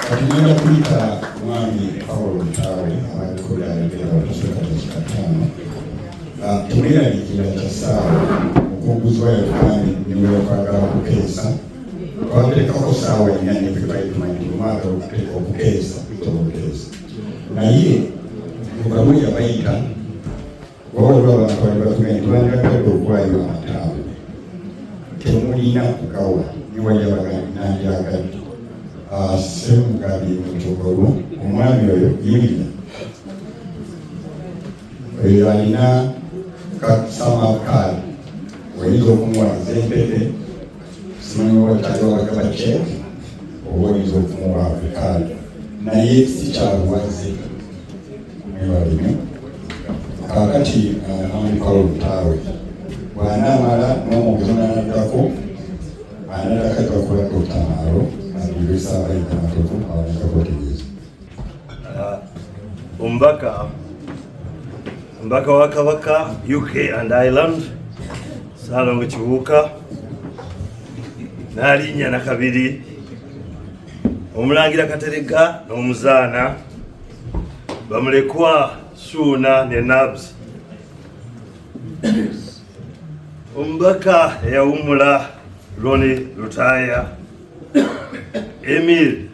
Kati ngenda kuyita Mwami Paulo Lutaawe abaliko ayogera batasooka dakiika 5. Temweraliikirira kya ssaawa, omukunguzi wa yatugambye niwekwagala okukeesa twateekako ssaawa 4, ne ffe twali tumanyi nti bwemwagala okukeesa tusobola okukeesa, naye mugamu yabayita oba waliwo abantu bali batugambye nti bandyagadde okuwaayo amataabwe, temulina kugawa, niwali nandyagadde. Semugabi Mutogolu, omwami oyo yimirira, oyo alina kasama card, oyinza okumuwa ez'empeke, simanyi oba kyaliwo bagaba check oba oyinza okumuwa card, naye si kyabuwaze. Mwebale nnyo. Kaakati Mwami Paulo Lutaawe bw'anaamala n'omwogezi onanaddako anaddako ajja kukola Dr. Maalo addirwe Ssaabayiga Matovu awanekakotegeeza. Omubaka wa Kabaka UK and Ireland, Saalongo Kibuuka n'alinnya nakabiri, Omulangira Katerega n'omuzaana bamulekwa Suuna ne Nabs, omubaka eyawummula Ronnie Lutaaya, Emil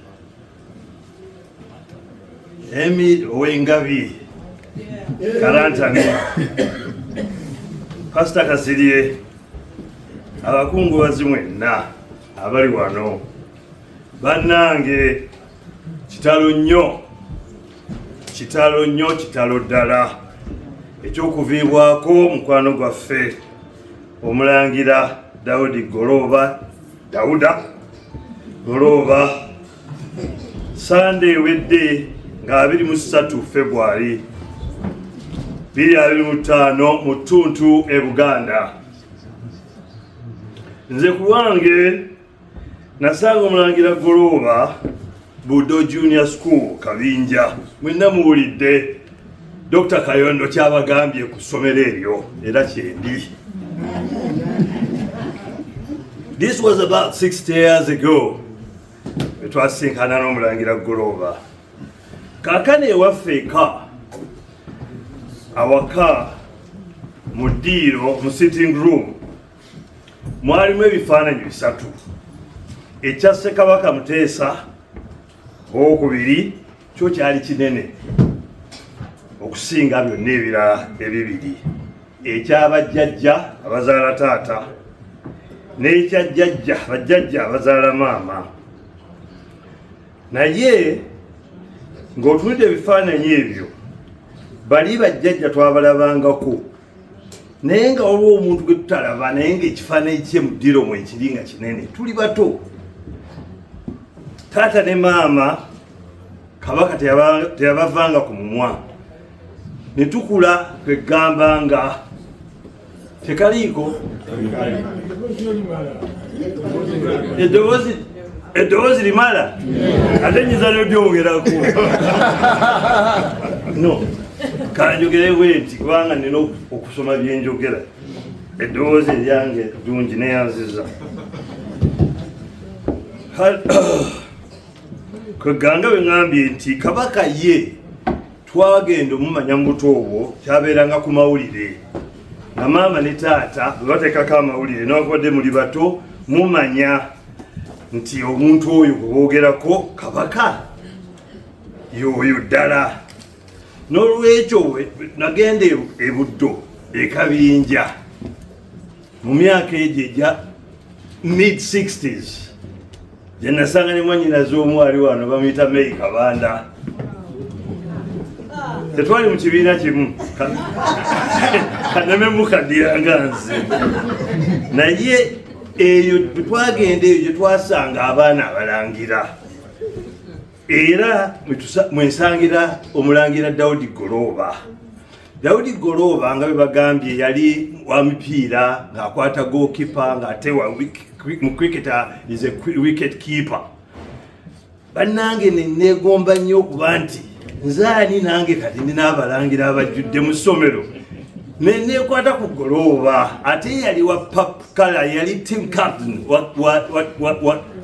Owengabi Karantani, Pasita Kasirye, abakungubazi mwenna abali wano, bannange, kitalo nnyo, kitalo nnyo, kitalo ddala ekyokuviibwako mukwano gwaffe Omulangira Daudi Golooba, Dauda Golooba, Sande ewedde nga 23 February 2025 mu ttuntu e Buganda. Nze ku lwange nasanga Omulangira Golooba Budo Junior School Kabinja. Mwenna muwulidde Dr. Kayondo kyabagambye ku ssomero eryo, era kyendi. This was about 60 years ago twasinkana n'Omulangira Golooba. Kaakano ewaffe eka awaka mu ddiiro, mu sitting room, mwalimu ebifaananyi bisatu: ekya Ssekabaka Muteesa Owokubiri, kyo kyali kinene okusinga byonna ebirala ebibiri, ekyabajjajja abazaala taata n'ekyajjajja bajjajja abazaala maama. Naye ng'otunudde ebifaananyi ebyo, bali bajjajja twabalabangako, naye nga waliwo omuntu gwe tutalaba, naye ngaekifaananyi kye mu ddiro mwekiri nga kinene. Tuli bato, taata ne maama Kabaka teyabavanga ku mumwa, ne tukula kwegamba nga tekaliiko eddoboozi limala, ate nyinza nolyongerako. No kanjogere bwe nti kubanga nina okusoma byenjogera, eddoboozi eryange ddungi neyanziza. Kweganga bwe ŋambye nti Kabaka ye twagenda omumanya mu buto obwo, kyabeeranga ku mawulire nga maama ne taata bwe bateekako amawulire, newankubadde muli bato mumanya nti omuntu oyo gwe boogerako Kabaka yoyo ddala. N'olwekyo nagenda ebuddo ekabinja mu myaka egyo egya mid 60s, gye nasanga ne mwanyinaze omu ali wano, bamuyita Mei Kabanda. Tetwali mu kibiina kimu, kaneme mukaddiranga nze, naye eyo twagenda eyo gye twasanga abaana abalangira, era mwensangira Omulangira Daudi Golooba. Daudi Golooba nga bwe bagambye yali wa mipiira, ng'akwata goalkeeper, ng'ate mu cricketer is a wicket keeper. Bannange, neneegomba nnyo okuba nti nzaani nange kati ndina abalangira abajjudde mu ssomero, neneekwata ku Golooba. Ate yali wa purple colour, yali team captain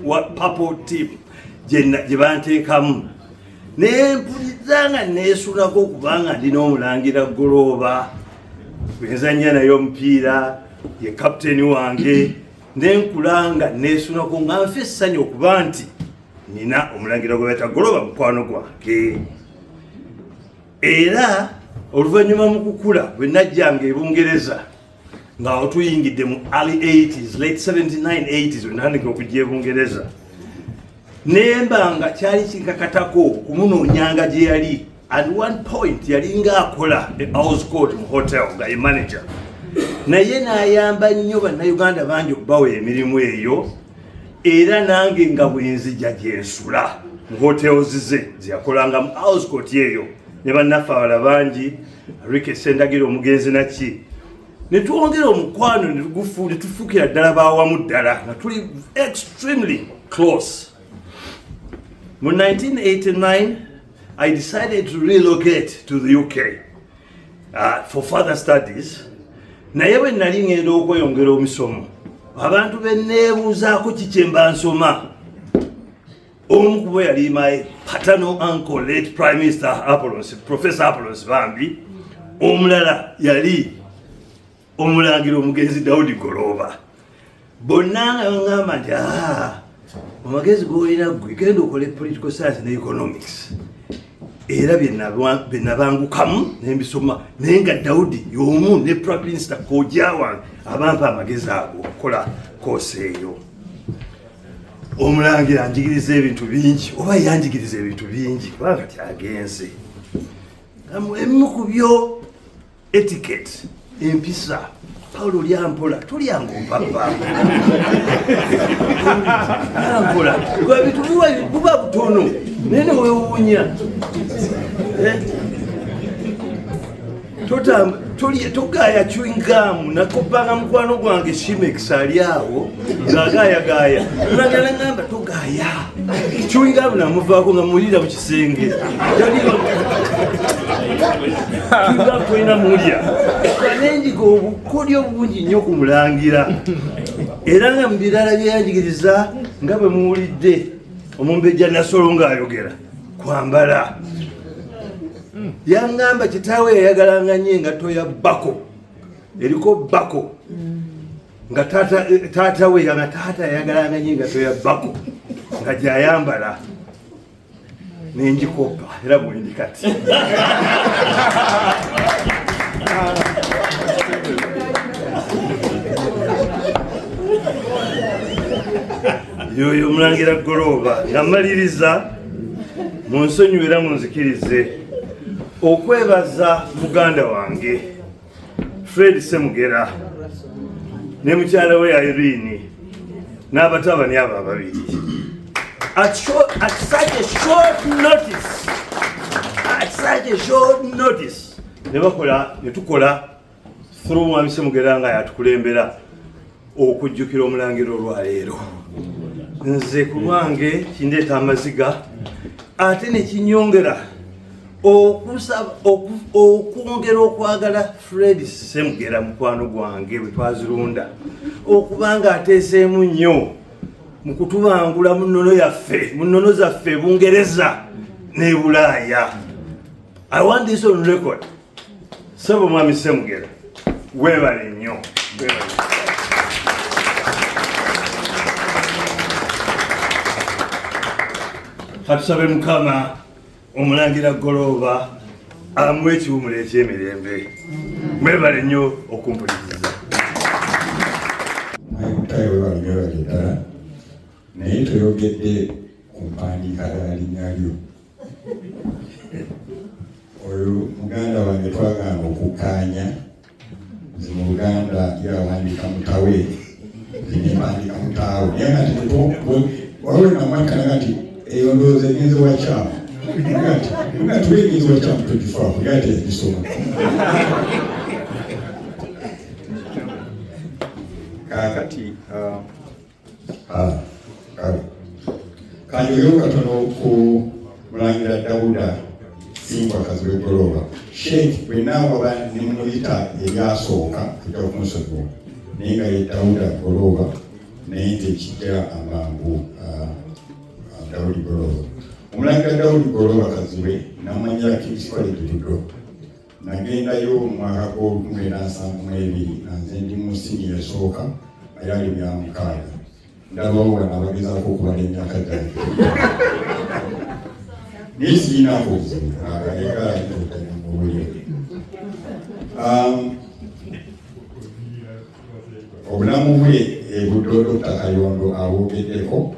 wa purple team. gye banteekamu. Naye mpuliriza nga neesulako kubanga ndi n'omulangira Golooba, bwenzanya naye omupiira, ye kapiteeni wange. Nenkula nga neesulako nga nfa essanyu okuba nti nina omulangira gwe bayita Golooba, mukwano gwange. Era oluvannyuma mu kukula bwe najjanga e Bungereza, nga awo tuyingidde mu early 80s, late 79 80s, bwe natandika okujja e Bungereza, nemba nga kyali kinkakatako okumunoonyanga gye yali. At one point yalinga akola e Earls Court mu hotel nga ye manager, naye n'ayamba nnyo Bannayuganda bangi okubawa emirimu eyo. Era nange nga bwenzija gyensula mu hotels ze zeyakolanga mu Earls Court eyo ne bannaffe abalala bangi, Rike Sendagire omugenzi naki, ne twongera omukwano ne tufuukira ddala bawamu ddala nga tuli extremely close. Mu 1989 I decided to relocate to the UK for further studies. Naye bwe nali ngenda okweyongera omisomo, abantu beneebuuzaako kikyemba nsoma, omu kubo yali my paternal uncle, late Prime Minister Apollos, Professor Apollos Bambi. Omulala yali omulangira omugenzi Daudi Golooba. Bonna nga baŋŋamba nti, "Ah, amagezi g'olina ggwe, genda okole political science ne economics." Era bye nabangukamu nembisoma, naye nga Daudi y'omu ne Prime Minister kojja wange abampa amagezi ago okukola course eyo. Omulangira anjigiriza ebintu bingi, oba yanjigiriza ebintu bingi, kubanga kati agenze. Ebimu ku byo, etiquette, empisa. Paulo, lyampola, tolyanga ompapa, lyampola. Ebintu buba butono naye newewuunya. Togaya chewing gum. Nakopanga mukwano gwange Shimex ali awo ng'agaayagaaya, nagala ngamba togaya chewing gum, namuvaako nga mulira mu kisenge. Chewing gum tolina mulya. Nenjiga obukodyo bungi nnyo ku mulangira. Era nga mu birala byeyanjigiriza, nga bwe muwulidde omumbejja Nasolo ng'ayogera, kwambala. Yaŋŋamba kitaawe yayagalanga nnyo engatto ya buckle, eriko buckle, nga taata we, nga taata yayagalanga nnyo engatto ya buckle nga gyayambala, nenjikopa era bwendi kati. Yoyo omulangira Golooba. Nga mmaliriza, munsonyiwe era munzikirize okwebaza muganda wange Fred Semugera ne mukyala we Irene n'abatabani abo ababiri. At such a short notice, at such a short notice, ne bakola ne tukola through mwami Semugera nga yatukulembera okujjukira omulangira olwaleero. Nze ku lwange kindeeta amaziga, ate nekinyongera okwongera okwagala Fred Semugera mukwano gwange bwe twazirunda, okubanga ateeseemu nnyo mu kutubangula mu nnono yaffe, mu nnono zaffe Bungereza ne Bulaaya. I want this on record. Sebo mwami Semugera, weebale nnyo, weebale. Katusabe Mukama omulangira Golooba amuwe ekiwumulo ekyemirembe. Mwebale nnyo okumpuliriza. Mutayo, webale nnyo, webale ddala, naye toyogedde ku mpandiika ya linnya lyo. Oyo muganda wange twagamba okukkaanya, nze mu Luganda yawandiika mutawe, nze nempandiika mutaawe, naye nga nti waliwo namwekanaga nti eyo ndowooza egenze wakyamu, nga tuba egenze wakyamu togifaako, yaye teyagisoma. Kaakati kale kanjogerewo katono ku mulangira Dawuda Simbwa Kazibwe Golooba. Sheikh bwe naawaba ne muyita eryasooka ojja kunsonyiwa, naye nga ye Dawuda Golooba, naye nze kijja amangu. Daudi Golooba. Omulangira Daudi Golooba Kazibwe namanyira King's College Budo. Nagendayo mu mwaka gw'olukumi lwenda nsanvu mu ebiri, nga nze ndi mu siniya esooka, era ali bya mukaaga. Ndabawo wano abagezaako okubala emyaka gyange, naye sirinaako obuzibu, ayagala alitootanya mu bulyo. Obulamu bwe ebuddo Dr. Kayondo abwogeddeko,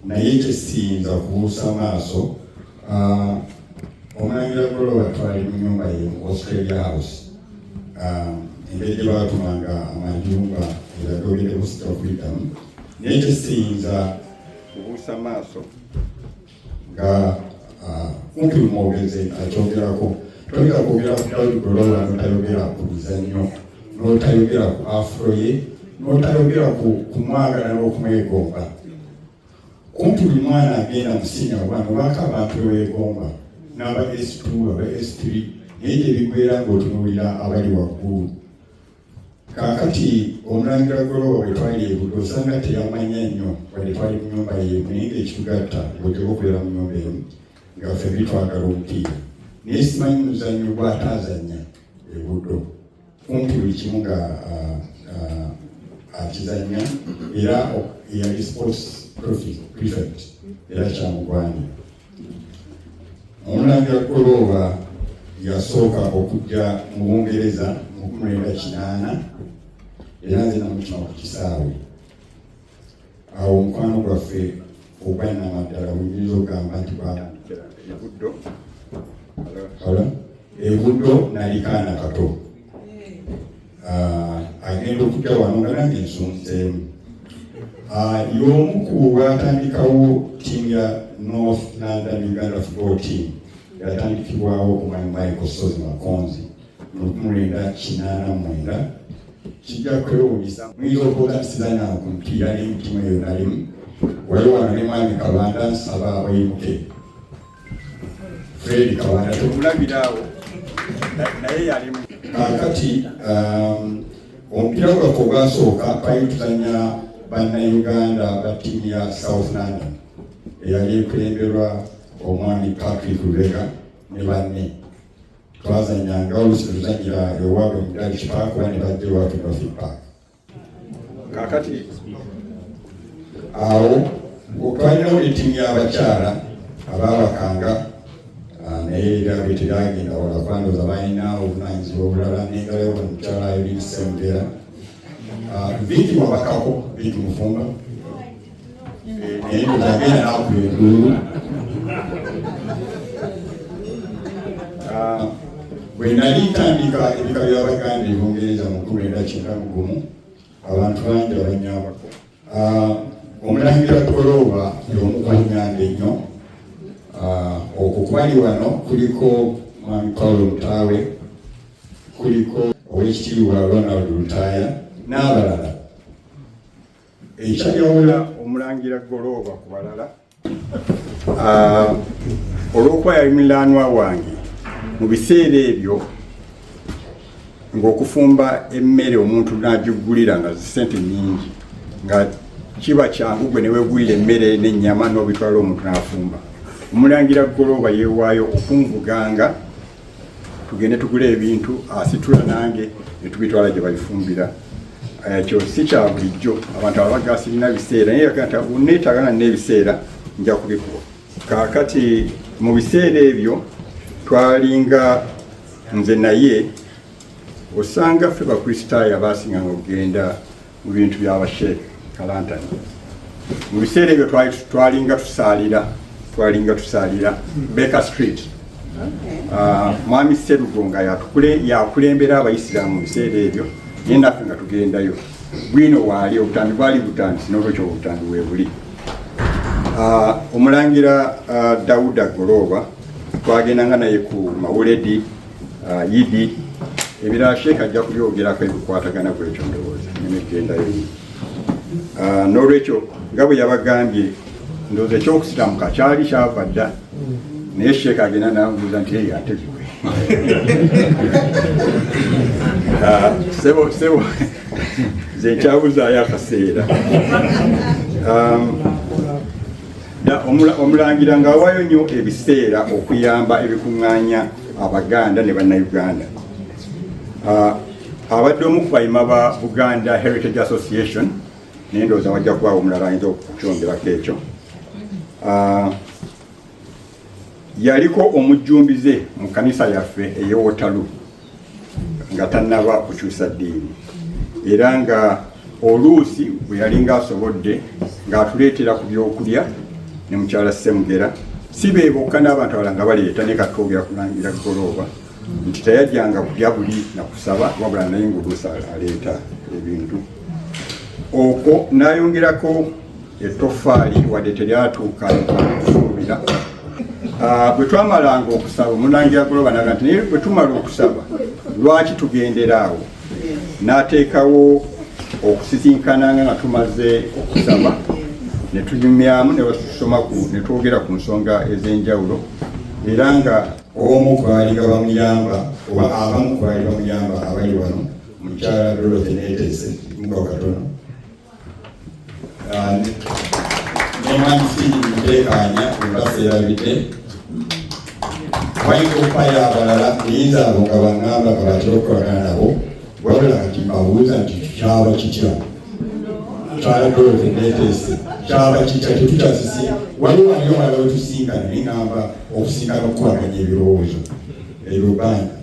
naye kyesiyinza kubuusa maaso, Omulangira Golooba twali mu nyumba ye mu Australia House. Engeri gye baatumanga amayumba eragogeddeko sijja kuyitamu, naye kyesiyinza kubuusa maaso nga kumpi mwogeze akyogerako, toyinza kwogera ku Daudi Golooba n'otayogera ku mizannyo, n'otayogera ku afro ye, n'otayogera ku kumwagala n'okumwegomba. Kumpi buli mwana agenda mu senior one obaako abantu beweegomba, n'aba S2, aba S3, naye gye bigwera ng'otunuulira abali waggulu. Kaakati Omulangira Golooba bwe twali ebudde, osanga teyamanya nnyo wadde twali mu nyumba y'emu, naye ng'ekitugatta ng'ojjako okubeera mu nyumba emu nga ffembi twagala omupiira, naye simanyi muzannyo gw'ataazannya ebuddo. Kumpi buli kimu nga akizannya, era eyali sports prefect, era kyamugwanye. Omulangira Golooba yasooka okujja mu Bungereza mu 1980, era nze namukima ku kisaawe. Awo omukwano gwaffe ogwannamaddala buyinza okugamba nti gwatandikira ebuddo. Ebuddo nali kaana kato. Agenda okujja wano nga nange nsunseemu. Y'omu ku batandikawo ttiimu ya North London Uganda Football Team, yatandikibwawo omwami Michael Sozi Makonzi mu 1989. Kijja kwewuunyisa, muyinza okuwoza nti sizannyanga ku mupiira, naye mu ttiimu eyo nalimu. Wali wano ne mwami Kabanda, nsaba oyimuke. Fred Kabanda tomulabiraawo, naye yalimu. Kaakati omupiira gwaffe ogwasooka twali tuzannya Bannayuganda ba ttiimu ya South London eyali ekulemberwa omwami Patrick Lubega ne banne. Twazannyanga oluusi tuzannyira ewaabwe mu Dulwich Park oba ne bajja ewaffe Northwick Park. Kaakati awo twalinawo ettiimu y'abakyala abaabakanga, naye ebyabwe tebyagenda wala, kubanga balina obuvunaanyizibwa obulala. Nengalayo mukyala Irene Ssemugera, Viki wabakako, Viki Mufumba, naye ndowooza n'akuba enduulu. Bwe nali ntandika ebika by'Abaganda e Bungereza mu 1991, abantu bangi abanyambako. Omulangira Golooba y'omu ku ennyo. Okwo kubali wano kuliko Mwami Paulo Mutaawe, kuliko Owekitiibwa Ronald Lutaaya n'abalala. Ekyayawula Omulangira Golooba ku balala, olw'okuba yali muliraanwa wange mu biseera ebyo, ng'okufumba emmere omuntu n'agigulira nga zisente nnyingi, nga kiba kyangu gwe newegulira emmere n'ennyama n'obitwala omuntu n'afumba. Omulangira Golooba yeewaayo okunvuganga tugende tugule ebintu, asitula nange ne tubitwala gye babifumbira. Ekyo si kya bulijjo, abantu abaga sirina biseera, naye yagaa nti neetaaga nga nina ebiseera nja kubikuwa. Kaakati mu biseera ebyo twalinga nze naye, osanga ffe Bakristaayo abaasinganga okugenda mu bintu by'abasheekh Kalantani. Mu biseera ebyo twalinga tusaalira Baker Street. Mwami Serugo nga yakulembera Abayisiraamu mu biseera ebyo, naye naffe nga tugendayo. Bwino waali obutambi bwali butandisi, n'olwekyo obutambi weebuli. Omulangira Dawuda Golooba twagendanga naye ku mawuledi, yidi, ebirala sheeka ajja kubyogerako ebikwatagana ku ekyo, ndowooza nemegendayo. N'olwekyo nga bwe yabagambye, ndowooza ekyokusiramuka kyali kyava dda, naye sheeka agenda nambuuza nti, "Hey, ate gwe sebo sebo, nze nkyabuzaayo akaseera." Omulangira ng'awaayo nnyo ebiseera okuyamba ebikuŋŋaanya Abaganda ne Bannayuganda. Abadde omu ku bayima ba Buganda Heritage Association, naye ndowooza wajja kubaawo omulala ayinza okukyongerako ekyo. Yaliko omujjumbize mu kkanisa yaffe ey'e Waterloo nga tannaba kukyusa ddiini, era nga oluusi bwe yalinga asobodde ng'atuleetera ku byokulya ne mukyala Ssemugera. Si be bokka, n'abantu abalala nga baleeta, naye katwogera kulangira Golooba nti teyajjanga kulya buli na kusaba, wabula naye ng'oluusi aleeta ebintu. Okwo n'ayongerako ettoffaali wadde teryatuuka kusuubira. Bwe twamalanga okusaba, omulangira Golooba naga nti naye bwe tumala okusaba lwaki tugendera awo? N'ateekawo okusisinkananga nga tumaze okusaba ne tunyumyamu ne tusoma ne twogera ku nsonga ez'enjawulo, era nga omu ku baalinga bamuyamba oba abamu ku baali bamuyamba abali wano, mukyala Dorothy Neetese nga katono ne mwami Stephen Muteekaanya webaseerabidde, wayinza okubayo abalala eyinza abo nga baŋŋamba nga batera okukolagana nabo. Wabula kati mbabuuza nti kyaba kitya, mukyala Dorothy Neetese, kyaba kitya tetukyasisi? Waliwo ali omulala wetusinkana, naye ŋŋamba okusinkana okukulaganya ebirowoozo eryo bbanga.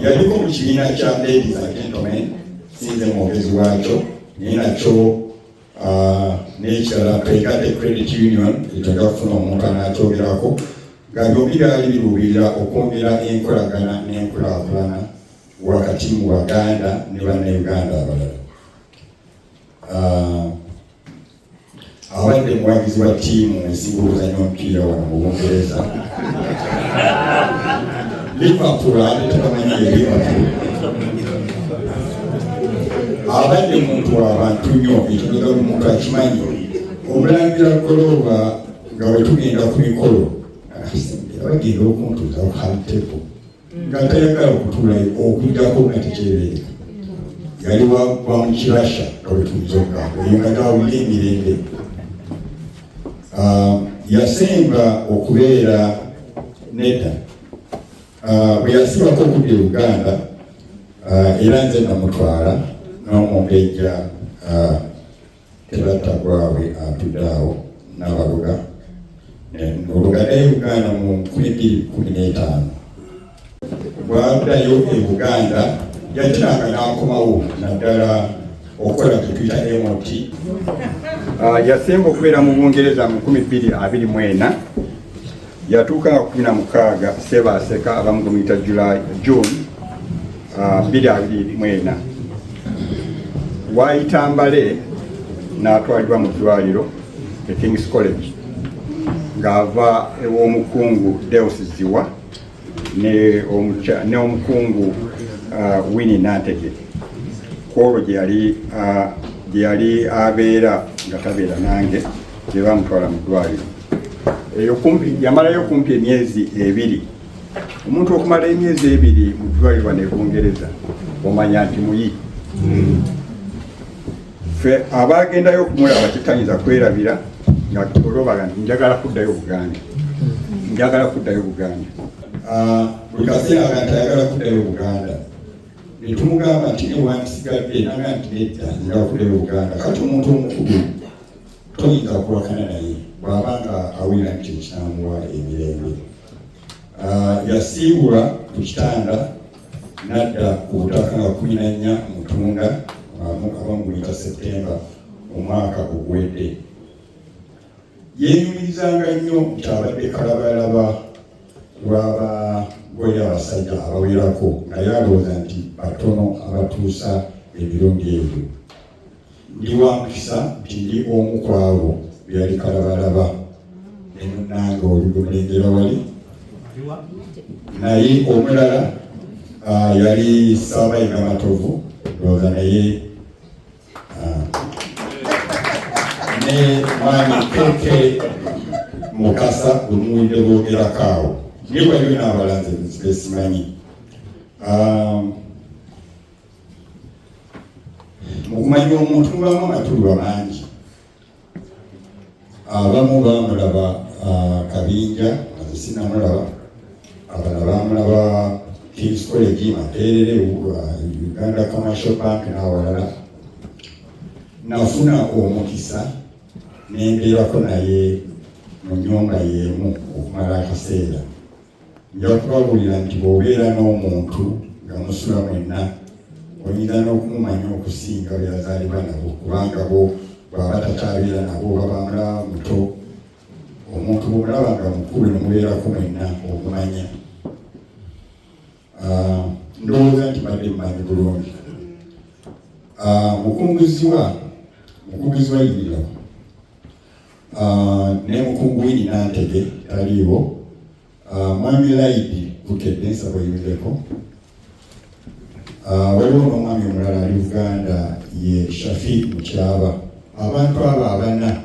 Yaliko mu kibiina kya Ladies and Gentlemen, sinze mwogezi waakyo, naye nakyo n'ekirala Twegatte Credit Union, ekyo nja kufuna omuntu anaakyogerako, nga byombi byali biruubirira okwongera enkolagana n'enkulaakulana wakati mu Baganda ne Bannayuganda abalala. Abadde muwagizi wa ttiimu esinga okuzannya omupiira wano mu Bungereza, Liverpool, ate tebamanyi ye Liverpool. Abadde muntu w'abantu nnyo, ekyo ndoza buli muntu akimanyi. Omulangira Golooba nga bwe tugenda ku mikolo bagenda okuntuuza ku high table nga tayagala okutuulayo okugjako nga tekyebeereka. Yali wa mu Kirasha nga bwe tuyinza okugamba, eyo nga tawulira emirembe. Yasemba okubeera nedda. Bwe yasibako okudda e Uganda, era nze namutwala n'omumbejja Tebatta gwabwe atudde awo n'abaluga olugaddayo Uganda mu 2015. Bw'addayo e Buganda yakiranga n'akomawo naddala okukola kyetuyita MOT. Yasemba okubeera mu Bungereza mu 2024, yatuuka nga 16 Ssebaaseka, abamu gumuyita July, June 2024. Waayita mbale n'atwalibwa mu ddwaliro e King's College ng'ava ew'omukungu Deus Ziwa ne omukungu Winnie Nantege, kwolwo gye yali abeera nga tabeera nange, gye bamutwala mu ddwaliro eyo. Kumpi yamalayo kumpi emyezi 2. Omuntu okumala emyezi 2 mu ddwaliro wano e Bungereza, omanya nti muyi. Ffe abagendayo okumulaba tetayinza kwerabira nga olwobaga nti njagala kuddayo Buganda, njagala kuddayo Buganda. Buli kaseera nga nti ayagala kuddayo Buganda, netumugamba nti newandisigadde, naga nti nedda, njagala kuddayo Buganda. Kati omuntu omukulu toyinza kuwakana naye bw'aba nga awulira nti ekinamuwa emirembe. Yasiibula ku kitanda nadda ku butaka nga 14 Mutunda, abamu guyita Septemba, omwaka oguwedde. Yeeyumirizanga nnyo nti abadde kalabalaba w'abagole abasajja abawerako, naye alowooza nti batono abatuusa emirundi ebyo. Ndi wa mukisa nti ndi omu ku abo be yali kalabalaba ne munnange oli gumulengera wali, naye omulala yali Saabayiga Matovu, ndowooza naye ne mwami Keke Mukasa gwe muwulidde boogerako awo, naye waliwo n'abalanze besimanyi. Mu kumanya omuntu mubamu amatulwa mangi. Abamu bamulaba Kabinja, nze sinamulaba. Abalala bamulaba Kings College, Makerere, Uganda Commercial Bank n'awalala. Nafuna omukisa nembeerako naye mu nnyumba y'emu okumala akaseera. Nja kubabuulira nti bw'obeera n'omuntu nga musula mwenna, oyinza n'okumumanya okusinga bwe yazaalibwa nabo, kubanga bo bw'aba takyabeera nabo oba bamulaba muto. Omuntu bw'omulaba nga mukulu ne mubeerako mwenna omumanya. Ndowooza nti mbadde mmanyi bulungi. Mukunguziwa yimirira. Ne mukungu Winnie Nantege taliiwo. Mwami Laidi Bukedde, nsaba oyimirireko. Waliwo n'omwami omulala ali Uganda, ye Shafi Mutyaba. Abantu abo abana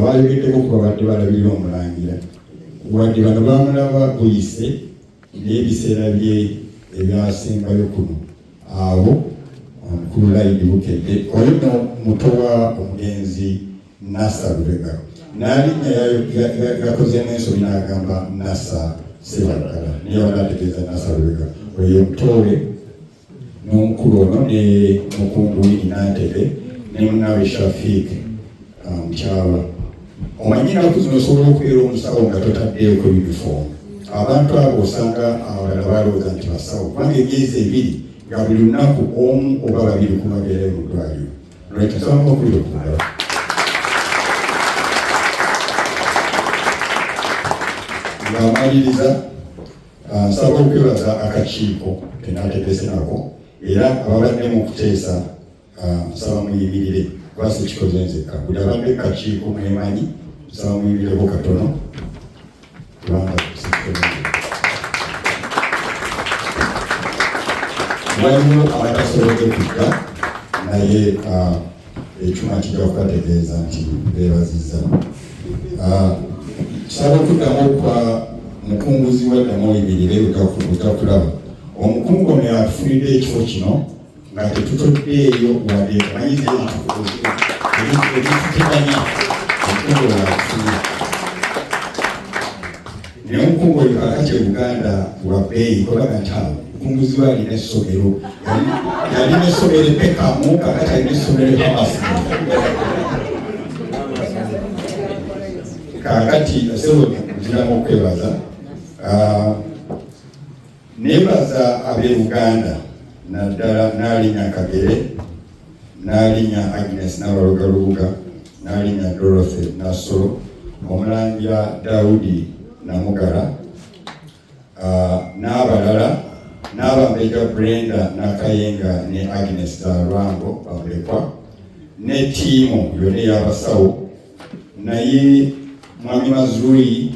bayogeddeko kuba badde balabirira omulangira, wadde bano bamulaba buyise n'ebiseera bye ebyasembayo kuno. Abo omukulu Laidi Bukedde, oyo no muto wa omugenzi Nasa Lubega, n'alinnya yakozeemu ensobi n'agamba Nasa Sebaggala, naye abadde ategeeza Nasa Lubega. Oyo mutowe n'omukulu ono ne mukungu Winnie Nantege ne munaawe Shafiik Mutyaba. Omanyi ennaku zino osobola okubeera omusawo nga totaddeeko uniform. Abantu abo osanga abalala balowooza nti basawo, kubanga emyezi 2 nga buli lunaku omu oba babiri kubabeerayo mu ddwaliro. Lwekyo nsaba okubira okugala. Nga maliriza, nsaba okwebaza akakiiko ke naategese nako, era ababadde mu kuteesa, nsaba muyimirire, kuba sikikoze nzekka. Buli abadde ku kakiiko mwemanyi, nsaba muyimirireko katono, kubanga sikikoze nzekka. Waliwo abatasobodde kujja, naye ekyuma kijja kubategeeza nti beebazizza. Nsaba okuddamu kwa mukunguzi waddamu oyimirire, ojja kulaba omukungu ono yafuulidde ekifo kino nga tetutoddeeyo wadde manyiza ebituteganya. Omukungu oyo atufunye, naye omukungu oyo kakati e Buganda wa bbeeyi, kobaga nti awo mukunguzi we alina essomero, yalina essomero epekamu, kakati alina essomero e Hammersmith. Kakati sebo nziramu okwebaza. Neebaza ab'e Buganda, naddala Naalinnya Kagere, Naalinnya Agnes Nabaloga Lubuga, Naalinnya Dorothy Nassolo, Omulangira Daudi Namugala, n'abalala, n'abambejja Brenda Nakayenga ne Agnes Zalwango bamulekwa, ne ttiimu yonna ey'abasawo. Naye Mwami Mazrui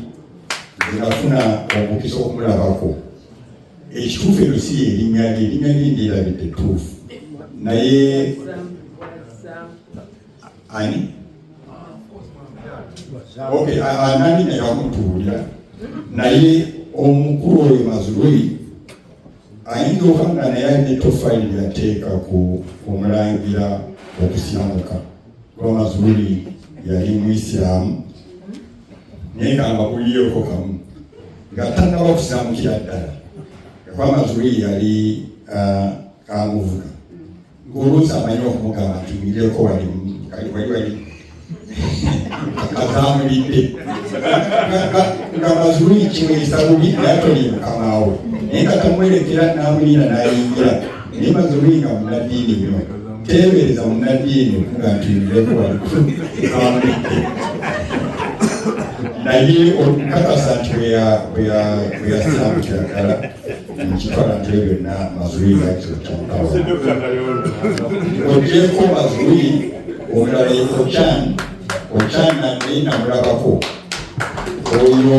nze nafuna omukisa okumulabako. Ekituufu eryo si erinnya lye, erinnya lye ndyerabidde ttuufu, naye ani? Okay, nani naye wamutuulira, naye omukulu oyo Mazrui ayinza okuba nga naye alina ettofaali lyateeka ku omulangira okusiramuka, kuba Mazrui yali Muisiraamu, naye nga mbabuulireko kamu nga tannaba kusiramukira ddala, kuba Mazrui yali amuvuga ng'oluusi amanyi okumugamba nti mireko wali wali wali azamulidde, nga Mazrui kimuyisa bubi, naye atoli mukama we, naye nga tamwerekera n'amulinda n'ayingira. Naye Mazrui nga munnaddiini nnyo, teebereza munnaddiini okuga nti mireko wali azamulidde, naye okukakasa nti bwe yasiramukira ddala, nkitwala nti ebyo byonna Mazrui yakyokyamutawa. Ogyeko Mazrui, omulala ye Ochan. Ochan naye namulabako. Oyo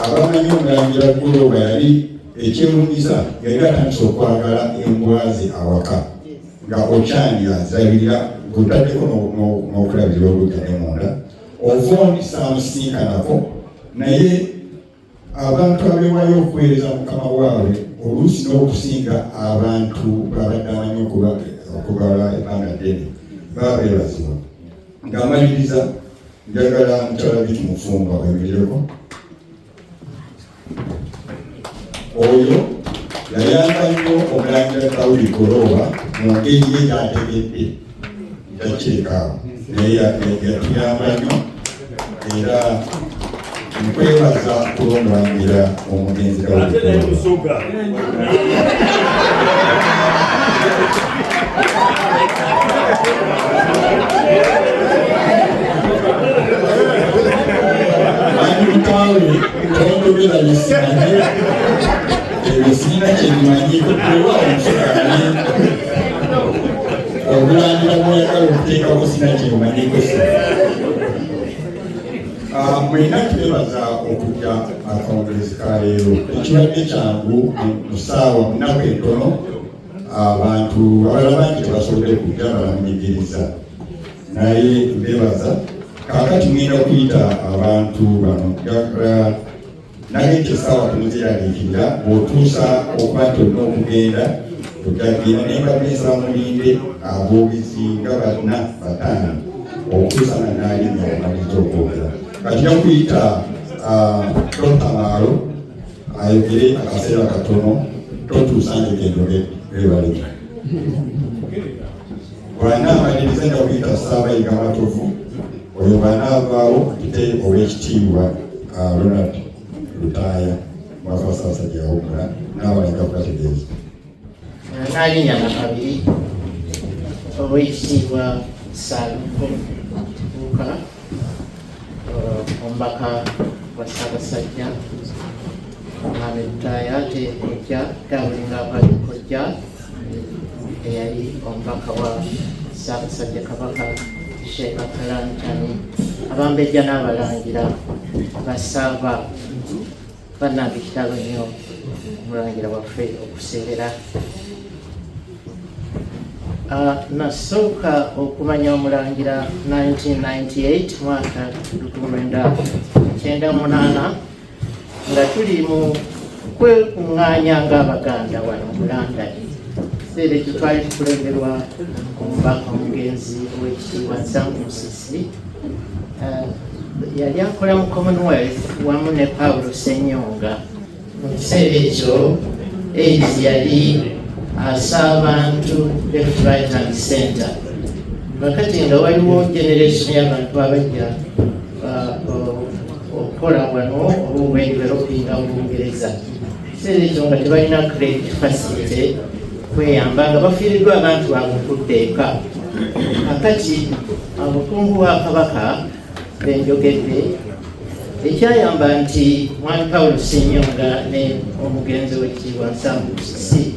abamanyi omulangira Ggolooba, yali ekyewuunyisa yali atandise okwagala embwa ze awaka, nga Ochan azirabirira, ng'otaddeko n'okulabirira oludda ne munda. Ovon saamusinkanako, naye abantu abeewaayo okuweereza mukama waabwe oluusi n'okusinga abantu babadde amanyi okubala ebbanga ddene, baba beebazibwa. Ng'amaliriza, Njagala mukyala Vicky Mufumba oyimirireko. Oyo yayamba nnyo omulangira Daudi Golooba mu ngeri ye gy'ategedde, njakireka naye yatuyamba nnyo era nkwebaza kulw'omulangira omugenzi Daudi Golooba. Mutaawe tonjogera bisimanyi ebyo, sirina kyemmanyi kuwa omusoga, naye obulangira bwoyagala okuteekako sirina kyemmanyiko. Si mwena twebaza okujja akawungeezi ka leero. Ekibadde kyangu mu ssaawa munaku entono, abantu abalala bangi tebasobodde kujja, balamunyigiriza, naye mbebaza. Kaakati ngenda kuyita abantu bano, naye nti essaawa temuziraliikirira, bw'otuusa okuba nti olina okugenda ojja kugenda, naye mbadde nsaba mulinde aboogezi nga bana bataano okutuusa nga naalinnya omaliriza okwogera. Kati nja kuyita Dr. Maalo ayogere akaseera katono, totuusa ngegendole ebaleka. Bw'anaamaliriza nja kuyita Ssaabayiga Matovu, oyo bw'anaavaawo mpite Oweekitiibwa Ronald Lutaaya, mwaka wa Ssaabasajja yawummula, n'abalala kubategeeza. Naalinnya Nakabiri, Oweekitiibwa Saaluko Kibuuka, omubaka wa Ssaabasajja, Mwami Lutaaya, ate kojja Dabulinga Abali, kojja eyali omubaka wa Ssaabasajja Kabaka Sheikh Kalantani, abambejja n'abalangira basaaba bannange, kitalo nnyo omulangira waffe okuseerera. Nasooka okumanya omulangira 1998, mwaka 1998, nga tuli mu kwekuŋŋaanya ng'Abaganda wano mu London. Kiseera ekyo twali tukulemberwa omubaka omugenzi Owekitiibwa Nsangu Musisi. Yali akola mu Commonwealth wamu ne Paulo Senyonga. Mu kiseera ekyo AIDS yali asa abantu left, right and center. Kakati nga waliwo generation y'abantu abajja okukola wano oba okwedevelopinga mu Bungereza. Kiseera ekyo nga tebalina credit facility kweyamba, nga bafiiriddwa abantu baabwe okudda eka. Kakati abakungu ba Kabaka benjogedde, ekyayamba nti Mwami Paulo Senyonga ne omugenzi w'ekitiibwa Nsangu Musisi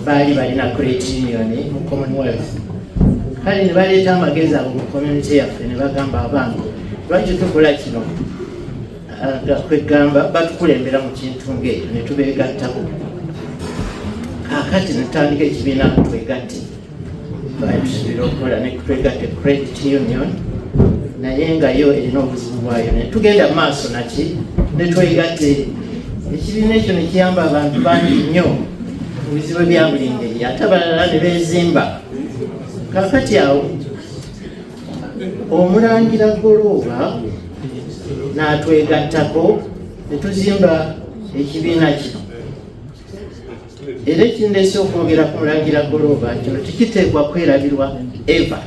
baali balina credit union mu Commonwealth. Kale ne baleeta amagezi ago mu community yaffe, ne bagamba abantu, "Lwaki tukola kino?" Nga kwegamba batukulembera mu kintu ng'ekyo, ne tubeegattako. Kaakati netutandika ekibiina Twegatte, tusobola okukola ne Twegatte Credit Union, naye nga yo erina obuzibu bwayo. Ne tugenda mu maaso naki ne Twegatte, ekibiina ekyo ne kiyamba abantu bangi nnyo mu bizibu ebya buli ngeri, ate abalala ne beezimba. Kaakati awo omulangira Golooba n'atwegattako ne tuzimba ekibiina kino. Era ekindeese okwogera ku mulangira Golooba, kino tekiteekwa kwerabirwa eva,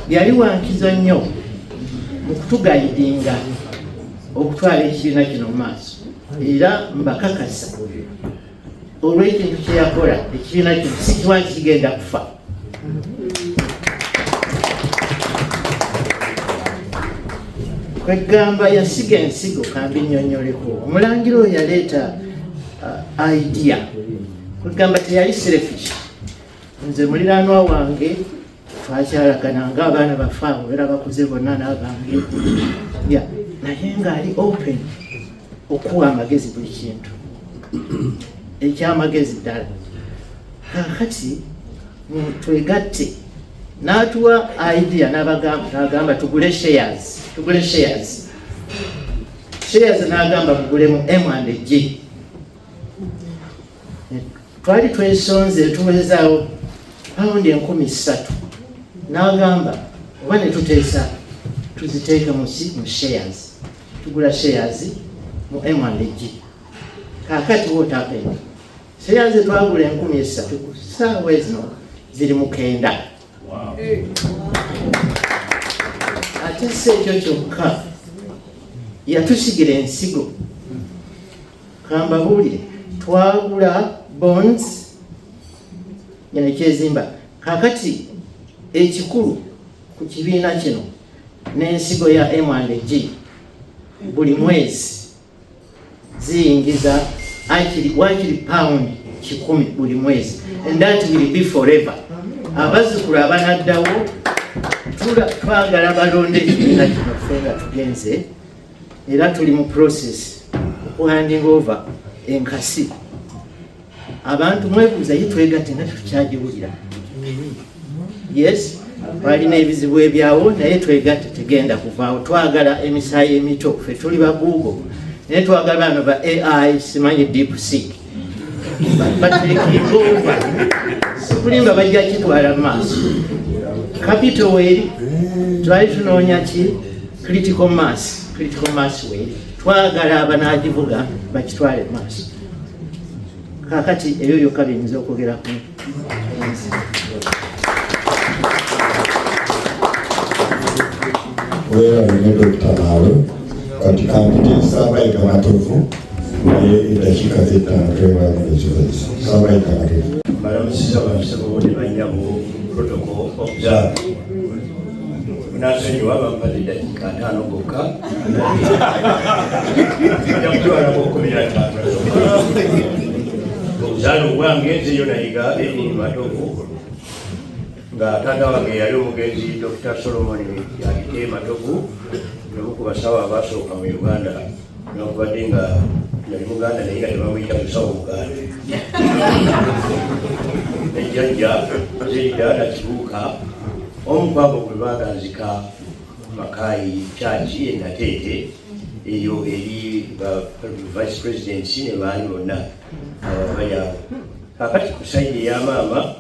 yali wankizo nnyo mu kutuguidinga okutwala ekibiina kino mu maaso. Era mbakakasa, olw'ekintu kye yakola, ekibiina kino sikiwa nti kigenda kufa. Kwegamba yasiga ensigo. Kambinyonyoleko. Omulangira oyo yaleeta idea, kwegamba teyali selfish. Nze muliraanwa wange, twakyalagana ngaabaana baffe abo, era bakuze bonna n'abange ya, naye ng'ali open okuwa amagezi, buli kintu ekyamagezi ddala. Kakati Twegatte n'atuwa idea, n'agamba tugule shares, tugule shares, shares, n'agamba mugulemu M and G. Twali twesonze tuwezaawo pawundi 3,000, n'agamba oba ne tuteesa. Tuziteeke mu ki? Mu shares. Tugula shares mu M&G. Kaakati what happened? Shares twagula 3,000 ku ssaawa ezino ziri mu 9. Ate si ekyo kyokka, yatusigira ensigo. Kambabuulire, twagula bonds nekyezimba. Kakati ekikulu ku kibiina kino n'ensigo ya M&G buli mwezi ziyingiza wakiri pound 100 buli mwezi, and that will be forever. Abazzukulu abanaddawo twagala balonde ekibiina kino ffe nga tugenze, era tuli mu process okuhanding over enkasi. Abantu mwebuuza ye twegatte nga tukyagiwulira. Yes, balina ebizibu ebyawo, naye twegatte tegenda kuvaawo. Twagala emisaayi emito, ffe tuli ba Google, naye twagala bano ba AI, simanyi DeepSeek batekinga over. Sikulimba, bajja kitwala mu maaso. Capital weeri, twali tunoonya ki? Critical mass. Critical mass weeri, twagala abanaagivuga bakitwale mu maaso. Kakati ebyo byokka biyinza okwogera ku nsi. Weebale nnyo Dokita Maalo. Kati kampite Saabayiga Matovu, naye eddakiika z'ettaano twebale ezikozesa. Saabayiga Matovu. Balamusiza bansebo ne bannyabo, protocol observed. Munansonyiwa, bampadde eddakiika 50 gokka, nja kutwalako 15. Obuzaale obwange nzeyo nayiga Edini Matovu, nga taata wange yali omugenzi Dr. Solomon Yakite Matovu, omu ku basawo abasooka mu Uganda, newankubadde nga yali Muganda naye nga tebamuyita musawo Muganda. Ejjajja Zerida Nakibuuka, omu kwabo gwe baganzika Makayi Church e Nateete, eyo eri ba vice presidents ne baani bonna bali awo. Kakati ku side eya maama,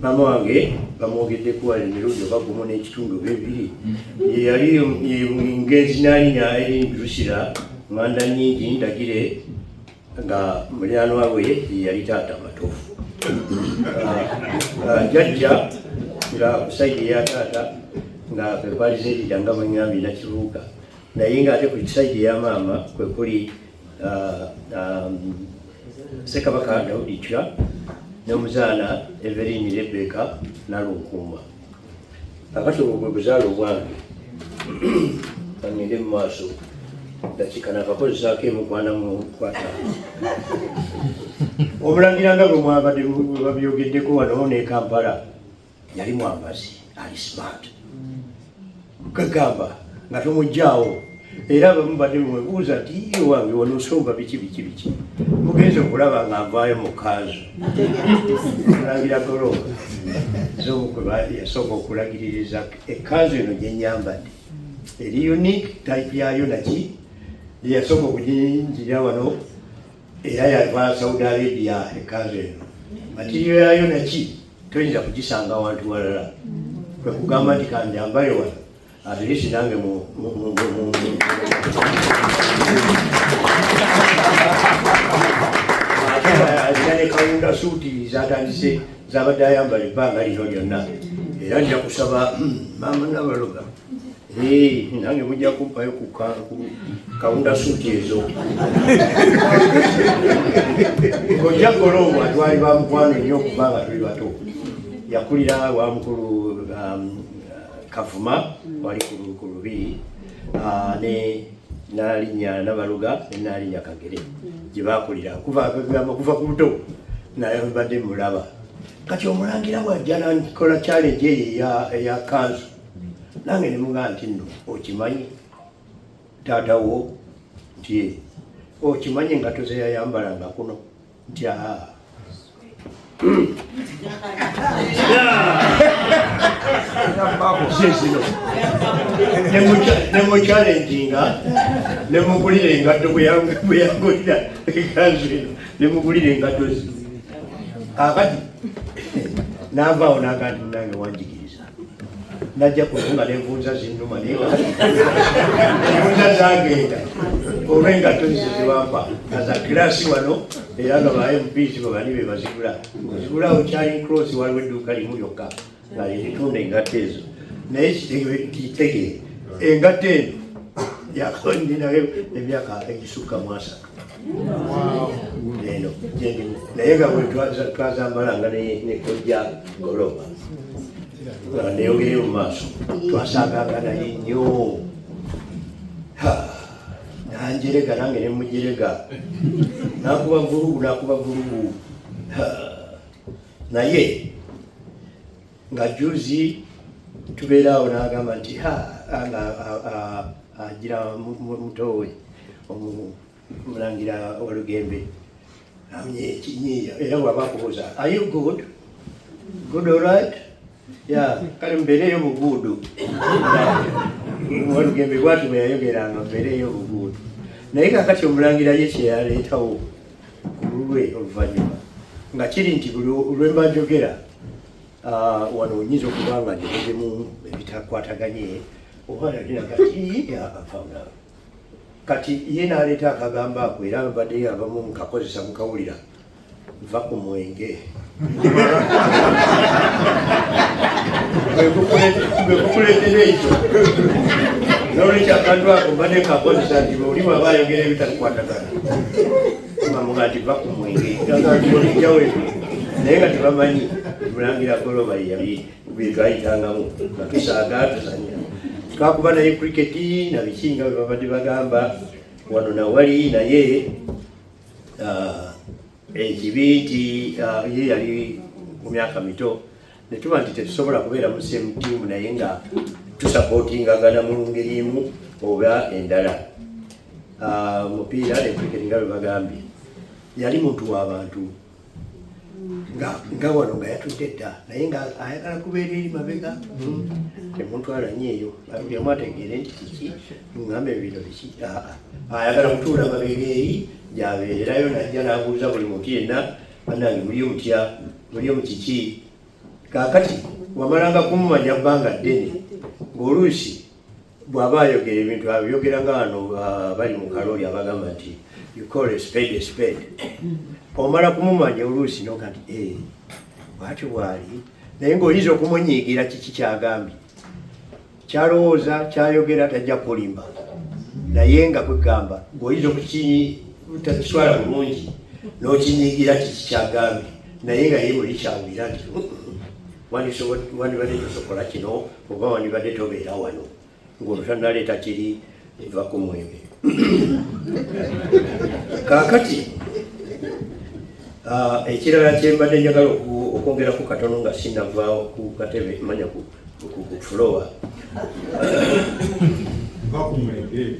maama wange bamwogeddeko wali emirundi oba gumu n'ekitundu oba ebiri. Ye yali ngenzi n'alinnya eri Drusilla Nganda Nnyingi Ndagire, nga muliraanwa we ye yali taata Matovu. Jjajja nga ku side eya taata nga kwe kwali Zerida, nga bwe ŋŋambye Nakibuuka, naye ng'ate ku side eya maama kwe kuli Ssekabaka Daudi Chwa n'omuzaana Evelyn Rebecca Nalunkuuma. Kakati obwo bwe buzaale obwange. Kangende mu maaso, dakiika nakakozesaako emu kwana mu kwata. Omulangira nga bwe mwabadde babyogeddeko wano ne Kampala, yali mwambazi, ali smart, kagamba nga tomuggyaawo. Era abamu badde mwebuuza nti iye wange wano osomba biki biki biki, mugenze okulaba nga nvaayo mu kanzu. Omulangira Golooba zomukwe yasooka okulagiririza ekkanzu eno gye nyambadde, eri unique type yayo naki, yasooka okugiyingira wano, era yava Saudi Arabia. Ekkanzu eno material yayo naki toyinza kugisanga wantu walala. Kwe kugamba nti kanjambale wano, at least nange mu ate alina ne kawunda suuti zatandise zabadde ayambala ebbanga lino lyonna. Era nja kusaba maama Nabaloga, nange mujja kumpayo ku kawunda suuti ezo. Kojja Golooba twali bamukwano nnyo okuva nga tuli bato. Yakulira wa mukulu Kavuma wali ku Lubiri, ne Naalinnya Nabaluga ne Naalinnya Kagere gye bakulira kuva ku buto, naye mbadde mulaba. Kati omulangira bwajja nakola challenge eyo eya kanzu, nange ne mugamba nti nno okimanyi taata wo nti okimanyi engatto ze yayambalanga kuno, nti aa zezino nemuchallenginga, nemugulira engatto bwe yagulira ekanzu eno, nemugulira engatto zino. Kakati navaawo naga nti nange wanjigiriza. Najja kuno nga nenvunza zinnuma, naye envunza zagenda olw'engatto zizo zebampa nga za kirasi wano, era nga ba MPs bwe bali be bazigula. Ozigulawo Charing Cross, waliwo edduuka limu lyokka nga lyeritunda engatto ezo. Naye kitegeere, engatto eno yakondinayo emyaka egisukka mu 30 eno gyendimu, naye nga bwe twazambalanga ne kojja Goloba nga neyongereyo mu maaso, twasaganga naye nnyo. Nanjerega nange nemujerega, nakuba vulugu, nakuba vulugu. Naye nga juzi tubeera awo n'agamba nti nga agira mutowe omulangira Walugembe kinyiiya, era bwaba akubuuza, "Are you good? Good, all right? Yeah, kale mbeereyo buguudu." Walugembe bwati bwe yayogeranga, "Mbeereyo buguudu." Naye kakati omulangira ye kyeyaleetawo ku lulwe oluvannyuma nga kiri nti buli lwemba njogera wano nyinza okuba nga njogezemu ebitakwataganye oba nagati. Kati ye n'aleeta akagambo ako, era mbadde abamu mukakozesa mukawulira, "Nva ku mwenge." Bwe kukuleetera ekyo, nolwekyo akantu ako mbadde nkakozesa nti oli bwaba ayogera ebitakwatagana bamuga nti, "Va ku mwenge," olijjawo naye nga tebamanyi Mulangira Goloba yali byetwayitangamu nga tusaaga, tuzanya, twakuba naye cricket na biki nga bwe babadde bagamba wano nawali. Naye ekibi nti ye yali mu myaka mito, netuba nti tetusobola kubeera mu same team, naye nga tusupportingagana mu ngeri emu oba endala. Mupiira ne cricket nga bwe bagambye. Yali muntu w'abantu nga wano nga yatudde dda, naye nga ayagala kubeera eri mabega. Temuntwala nnyo eyo, buli omu ategeere nti kiki ŋŋambe bino biki. Aa, ayagala kutuula mabega eri gyabeererayo, najja n'abuuza buli muntu yenna, "Bannange, muliyo mutya? Muliyo mu kiki?" Kaakati wamalanga kumumanya bbanga ddene, ng'oluusi bw'aba ayogera ebintu abyogera nga wano bali mu kalooli abagamba nti, "You call a spade a spade." Omala kumumanya oluusi noga nti, "Eh, bwatyo bwali," naye ng'oyinza okumunyiigira kiki kyagambye, kyalowooza, kyayogera, tajja kulimba, naye nga kwegamba ng'oyinza okukitaswala bulungi n'okinyiigira kiki kyagambye, naye nga ye muli kyawulira nti wandibadde tosokola kino oba wandibadde tobeera wano ng'olwo tannaleeta kiri eva ku mwenge. Kaakati ekirala kyembadde njagala okwongerako katono nga sinnava ku katebe manya ku floor. Va ku mwenge.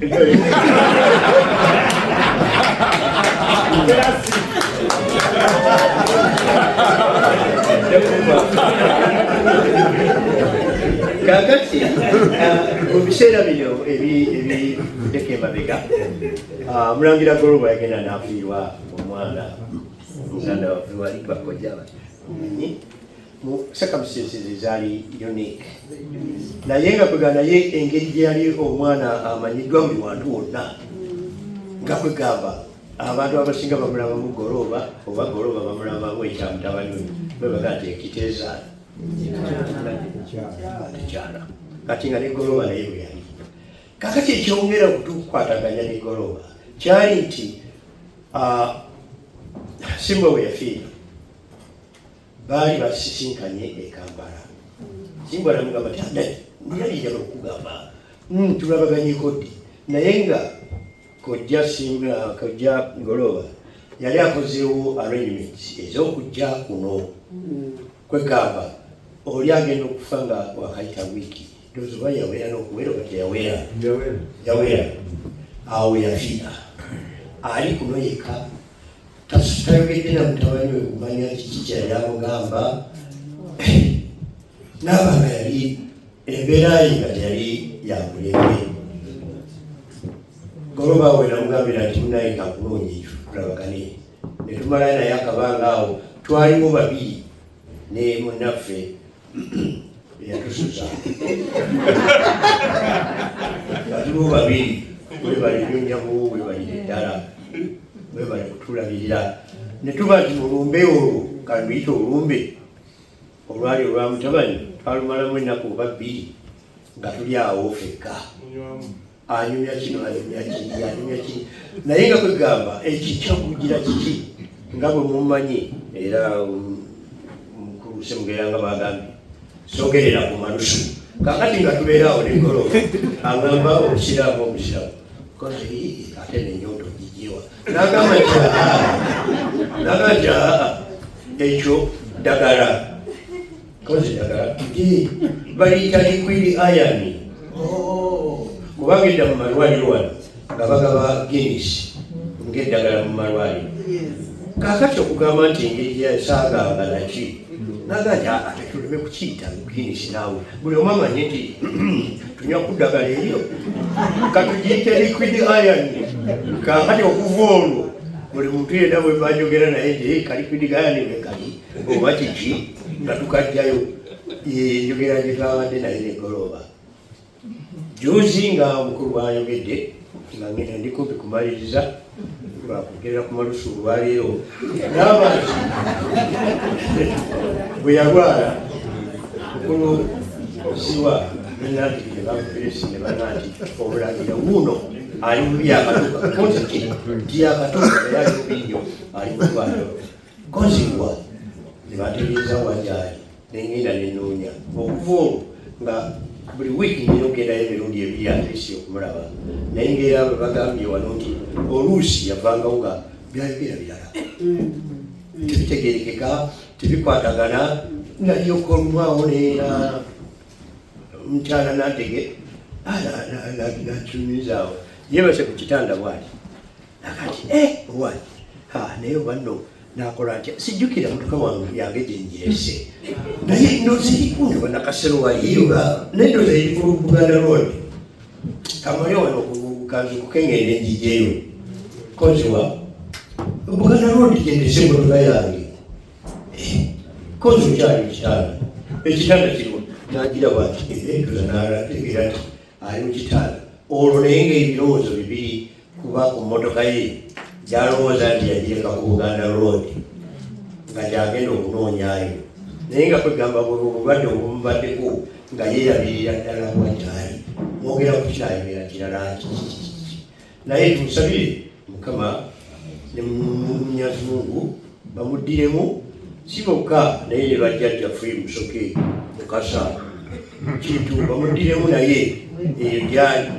Kakati mu biseera bino ebivuddeko emabega, Mulangira Goloba yagenda n'afiirwa omwana, muganda waffe wali bakojja manyi mu circumstances ezaali unique, naye nga kwega naye engeri gye yali omwana amanyiddwa buli wantu wonna, nga kwegamba abantu abasinga bamulabamu Goloba oba Goloba bamulabamu ekya mutabani we, bwebaga nti ekiteezaala tekyala. Kati nga ne Goloba naye bwe yali. Kakati ekyongera okutukwataganya ne Goloba kyali nti Simba we yafiira baali basisinkanye e Kampala. Simba namugamba ti, "Ndiyali njagala okugamba, tulabaganyeko ddi?" Naye nga kojja Simba, kojja Goloba yali akozeewo arrangements ez'okujja kuno. Kwegamba oli agenda okufa nga wakayita wiiki, ndowooza oba yawera n'okuwera oba teyawera, yawera. Awo yafiira ali kuno yekka, tayogedde na mutabani we kumanya kiki kyeyali amugamba, naaba nga yali embeera ye nga teyali yamulembe. Goloba we namugambira nti, "Munaye, kakulungi tulabagane." Ne tumalayo naye akabanga awo, twaliwo babiri ne munnaffe. Eyatusuza baliwo babiri. Webale nnyo nnyabo, webalire ddala, webale kutulabirira. Ne tuba nti mulumbe olwo, kaluyite olumbe olwali olwa mutabani, twalumalamu ennaku oba 2 nga tuli awo ffekka, anyumya kino, anyumya kiri, anyumya kiri, naye nga kwegamba ekikyakugira kiki nga bwe mumanyi. Era mukulu Ssemugera nga bagambye, sogerera ku malusu. Kakati nga tubeera awo negolo, agamba obusiraamu, obusiraamu kozi, ate nenyonto gijiwa. Nagamba nti nagamba nti aa, ekyo ddagala kozi, ddagala nti baliyita liquid iron. Kubanga edda mu malwaliro wano nga bagaba Guinness ng'eddagala mu malwaliro. Kakati okugamba nti engeri yasaaganga naki, naga nti aa, tetuleme kukiyita Guinness, naawe buli omu amanye nti tunywa ku ddagala eryo, katugiyite liquid iron. Kakati okuva olwo buli muntu yenna bwe banjogera naye nti "Hey, ka liquid iron bwe kali oba kiki," nga tukajjayo. Enjogera gye twabadde naye negolooba juzi nga omukulu bwayogedde, nga ngenda ndi kumpi kumaliriza lwakugerera ku malusu olwaleero, n'aba nti bwe yalwala mukulu Ziwa nenanti ne bamuperesi ne bana nti obulangira wuuno ali bubi, yakatuuka kozi ki nti yakatuuka, naye ali bubi nnyo, ali mu ddwaliro kozibwa. Ne bategeeza wagyali, nengenda nenoonya. Okuva olwo nga buli wiiki nina okugendayo emirundi ebiri at least okumulaba, naye ngaera bwe bagambye wano nti oluusi yavangawo nga byayogera birala, tebitegerekeka, tebikwatagana. Nalyoka olumwawo neera mukyala Nantege nakyumizaawo, yebase ku kitanda bwati, akati owati naye oba nno nakola ntya, sijjukira mutuka wange yange gyenjese, naye ndooza erikundi oba Nakasero waliyo, naye ndooza eri ku Buganda Road, kamale wano kanzukuke ngende njijeyo koziwa Buganda Road gyendese emotoka yange. Kozi okyali kitanda, ekitanda kiriwa? Nagira bwati, ndoza nalategeera nti ali mu kitanda olwo, naye ngaebirowoozo bibiri, kuba ku mmotoka ye gyalowooza nti yagireka ku Buganda Road nga gyagenda okunoonyayo, naye nga kwegamba bwe obulwadde obumubaddeko nga yeerabirira ddala wa gyali, mwogera ku kinayogera kirala kiki. Naye tumusabire Mukama ne Munyazi Mungu bamuddiremu, si bokka naye ne bajjajjaffe Musoke, Mukasa, Kintu bamuddiremu, naye eyo gyali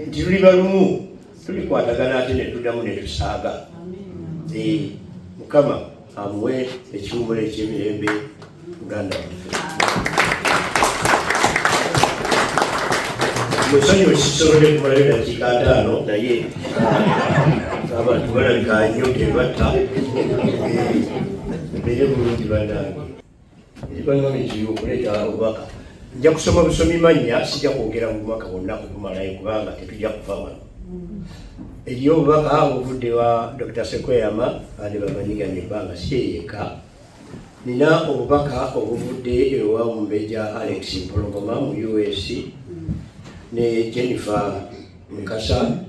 nti luliba lumu tulikwatagana ate ne tuddamu ne tusaaga. Mukama amuwe ekiwummulo eky'emirembe muganda waffe. Musonyiwe sisobodde kumalayo dakiika 50, naye abantu balabika nnyo tebatta. Mbeere bulungi bannange. Bannange, okuleeta obubaka nja kusoma busomi mannya, sijja kwogera mu bubaka bwonna kubumalayo kubanga tetujja kuva wano. Eriyo obubaka obuvudde wa Dr. Sekweyama ade bamanyiganye ebbanga, si yekka. Nina obubaka obuvudde ewa Mumbejja Alex Mpologoma mu US ne Jennifer Mukasa,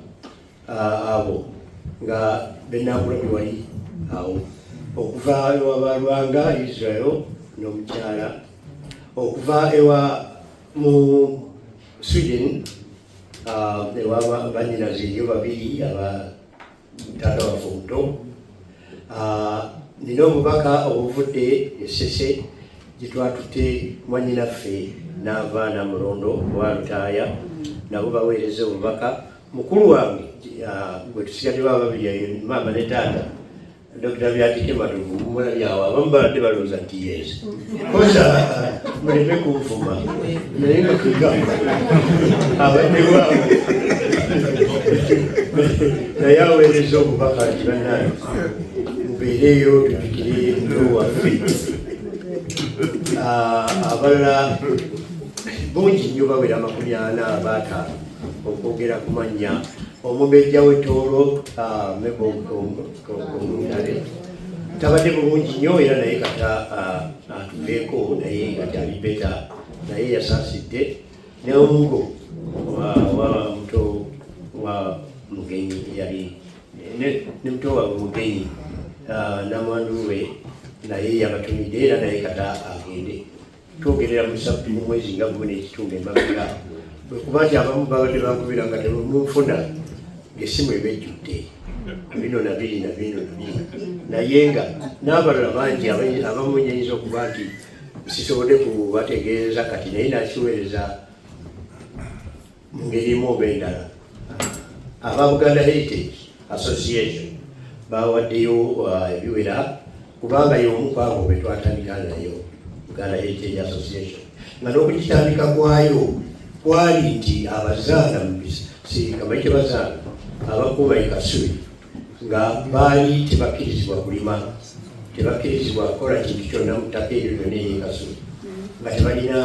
abo nga benagulabye wali awo, okuva ewa Balwanga Israel n'omukyala, okuva ewa mu Sweden, ewa banyinaze eriyo babiri aba taata waffe omuto. Nina obubaka obuvudde Essese gye twatutte mwannyinaffe n'ava Namulondo wa Lutaaya, nabo baweereza obubaka. Mukulu wange gwe tusigadde baba babiri, maama ne taata, Dr. Byatike Matovu, mulabye awo, abamu babadde balowooza nti yes koza, muleme kunvuma, naye nga kugamba abadde waawo, naye aweereza obubaka nti bannange mubeereeyo tujjukire muto waffe. Abalala bungi nnyo, bawera 40 abaataano okwogera ku mannya. Omumbejja w'Ettoolo Mebo tabadde bulungi nnyo era naye kata atuveeko, naye nga kyali better. Naye yasaasidde ne omugo wa muto wa Mugenyi, yali ne muto wa Mugenyi, namwandu we, naye yabatumidde era naye kata agende. Twogerera mu sabbi mu mwezi nga gumu n'ekitundu emabega, bwekuba nti abamu babadde bankubira nga temunfuna, ng'essimu eba ejjudde bino na biri na bino na biri, naye nga n'abalala bangi abamu nyinza okuba nti sisobodde kubategeeza kati, naye nakiweereza mu ngeri emu oba endala. Aba Buganda Heritage Association bawaddeyo ebiwera, kubanga y'omu ku abo be twatandika nayo Buganda Heritage Association, nga n'okugitandika kwayo kwali nti abazaana kabaite bazaana abakuuma e Kasubi nga baali tebakkirizibwa kulima, tebakkirizibwa kukola kintu kyonna mu ttaka eryo lyonna ery'e Kasubi, nga tebalina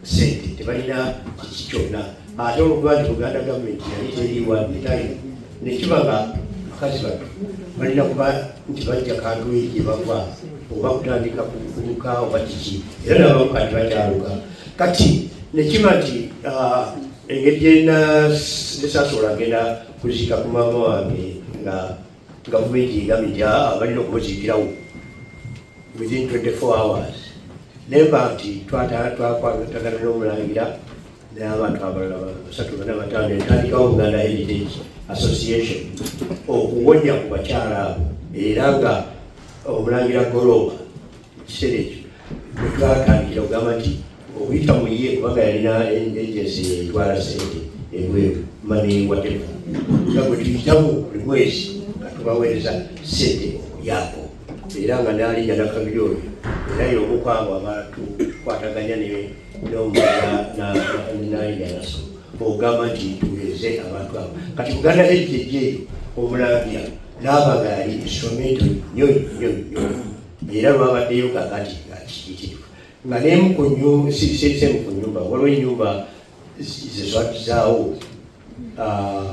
sente, tebalina kiki kyonna. Ate olwokuba nti Buganda gavumenti yali teriiwa time, nekiba nga bakazi bato balina kuba nti bajja kantu eri gye bava oba kutandika kuluka oba kiki, era nabamu kati bakyaluka. Kati nekiba nti engeri gyenasasobola genda kuziika ku maama wange nga gavumenti egambye nti balina okumuziikirawo within 24 hours, nemba nti twakwatagana n'omulangira n'abantu abalala basatu, bana, bataano, etandikawo Buganda Heritage Association okuwonya ku bakyala abo. Era nga omulangira Golooba ekiseera ekyo bwe twatandikira okugamba nti okuyita mu ye, kubanga yalina agency etwala sente ebweru, money whatever, nga bwe tuyitamu buli mwezi nga tubaweereza sente okulyako. Era nga n'alinnya nakabiri oyo era y'omu ku abo abatukwataganya n'alinnya naso ogamba nti tuweereze abantu abo. Kati Buganda Heritage eyo, omulangira n'aba nga yali instrumental nnyo nnyo nnyo, era lwabaddeyo kakati nga kiyitirivu nga nemu ku nyumba, sisemu ku nyumba, waliwo ennyumba zezwatizaawo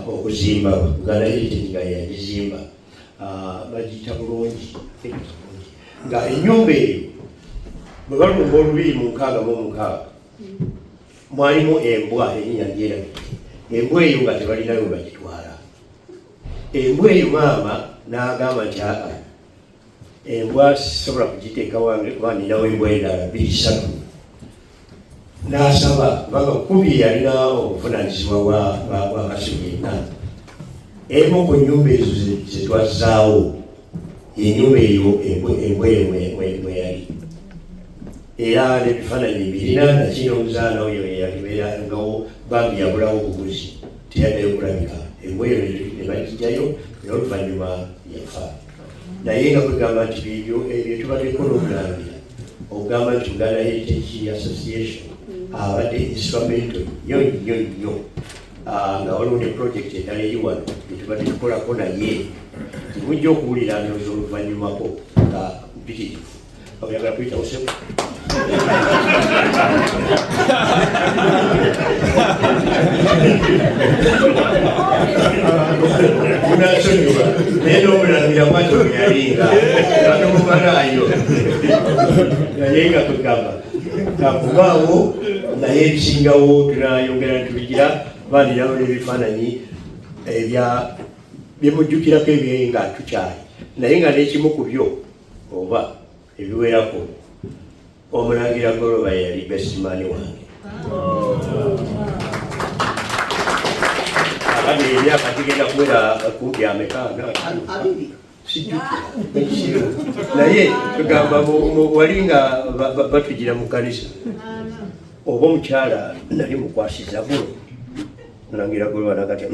okuzimba Buganda Heritage nga yagizimba, bagiyita Bulungi, nga ennyumba eyo bwe balumba olubiri mu 66 mwalimu embwa, erinnya ndyerabidde. Embwa eyo nga tebalinayo bagitwala. Embwa eyo maama n'agamba nti aa, embwa sisobola kugiteeka wange kuba ninawo embwa endala bbiri ssatu. N'asaba, kubanga kubi yalina obuvunanyizibwa bwa Kasubi yenna. Emu ku nyumba ezo zetwazzaawo yenyumba eyo embwa eyo mwe yali, era n'ebifaananyi birina nakino. Omuzaana oyo yalibeerangawo bambi yabulawo obuguzi, teyaddayo kulabika. Embwa eyo ne bagijjayo n'oluvannyuma yafa. Naye nga kwegamba nti bibyo ebyo tubaddeko n'omulangira, okugamba nti Buganda Heritage Association abadde instrumental nnyo nnyo nnyo, nga waliwo ne project endala eri wano gyetubadde tukolako, naye temujja okuwulira ndowooza oluvannyumako nga mpitirivu. Oyagala kuyitawo sebo? Munasonyiwa, naye n'omulangira bwatyo bwe yalinga atomumalayo, naye nga kwegamba kakubaawo, naye ebisingawo tunayongera ntubigira bandirawo n'ebifaananyi ebya byemujjukirako ebye nga tukyali naye, nga n'ekimu ku byo oba ebiwerako omulangira Goloba yali best man wange. Akati emyaka gigenda kuwera kumpi ameka? Sijjukira, naye tugamba wali nga batugira mu kanisa oba omukyala nali mukwasiza guno mulangira Goloba, nakati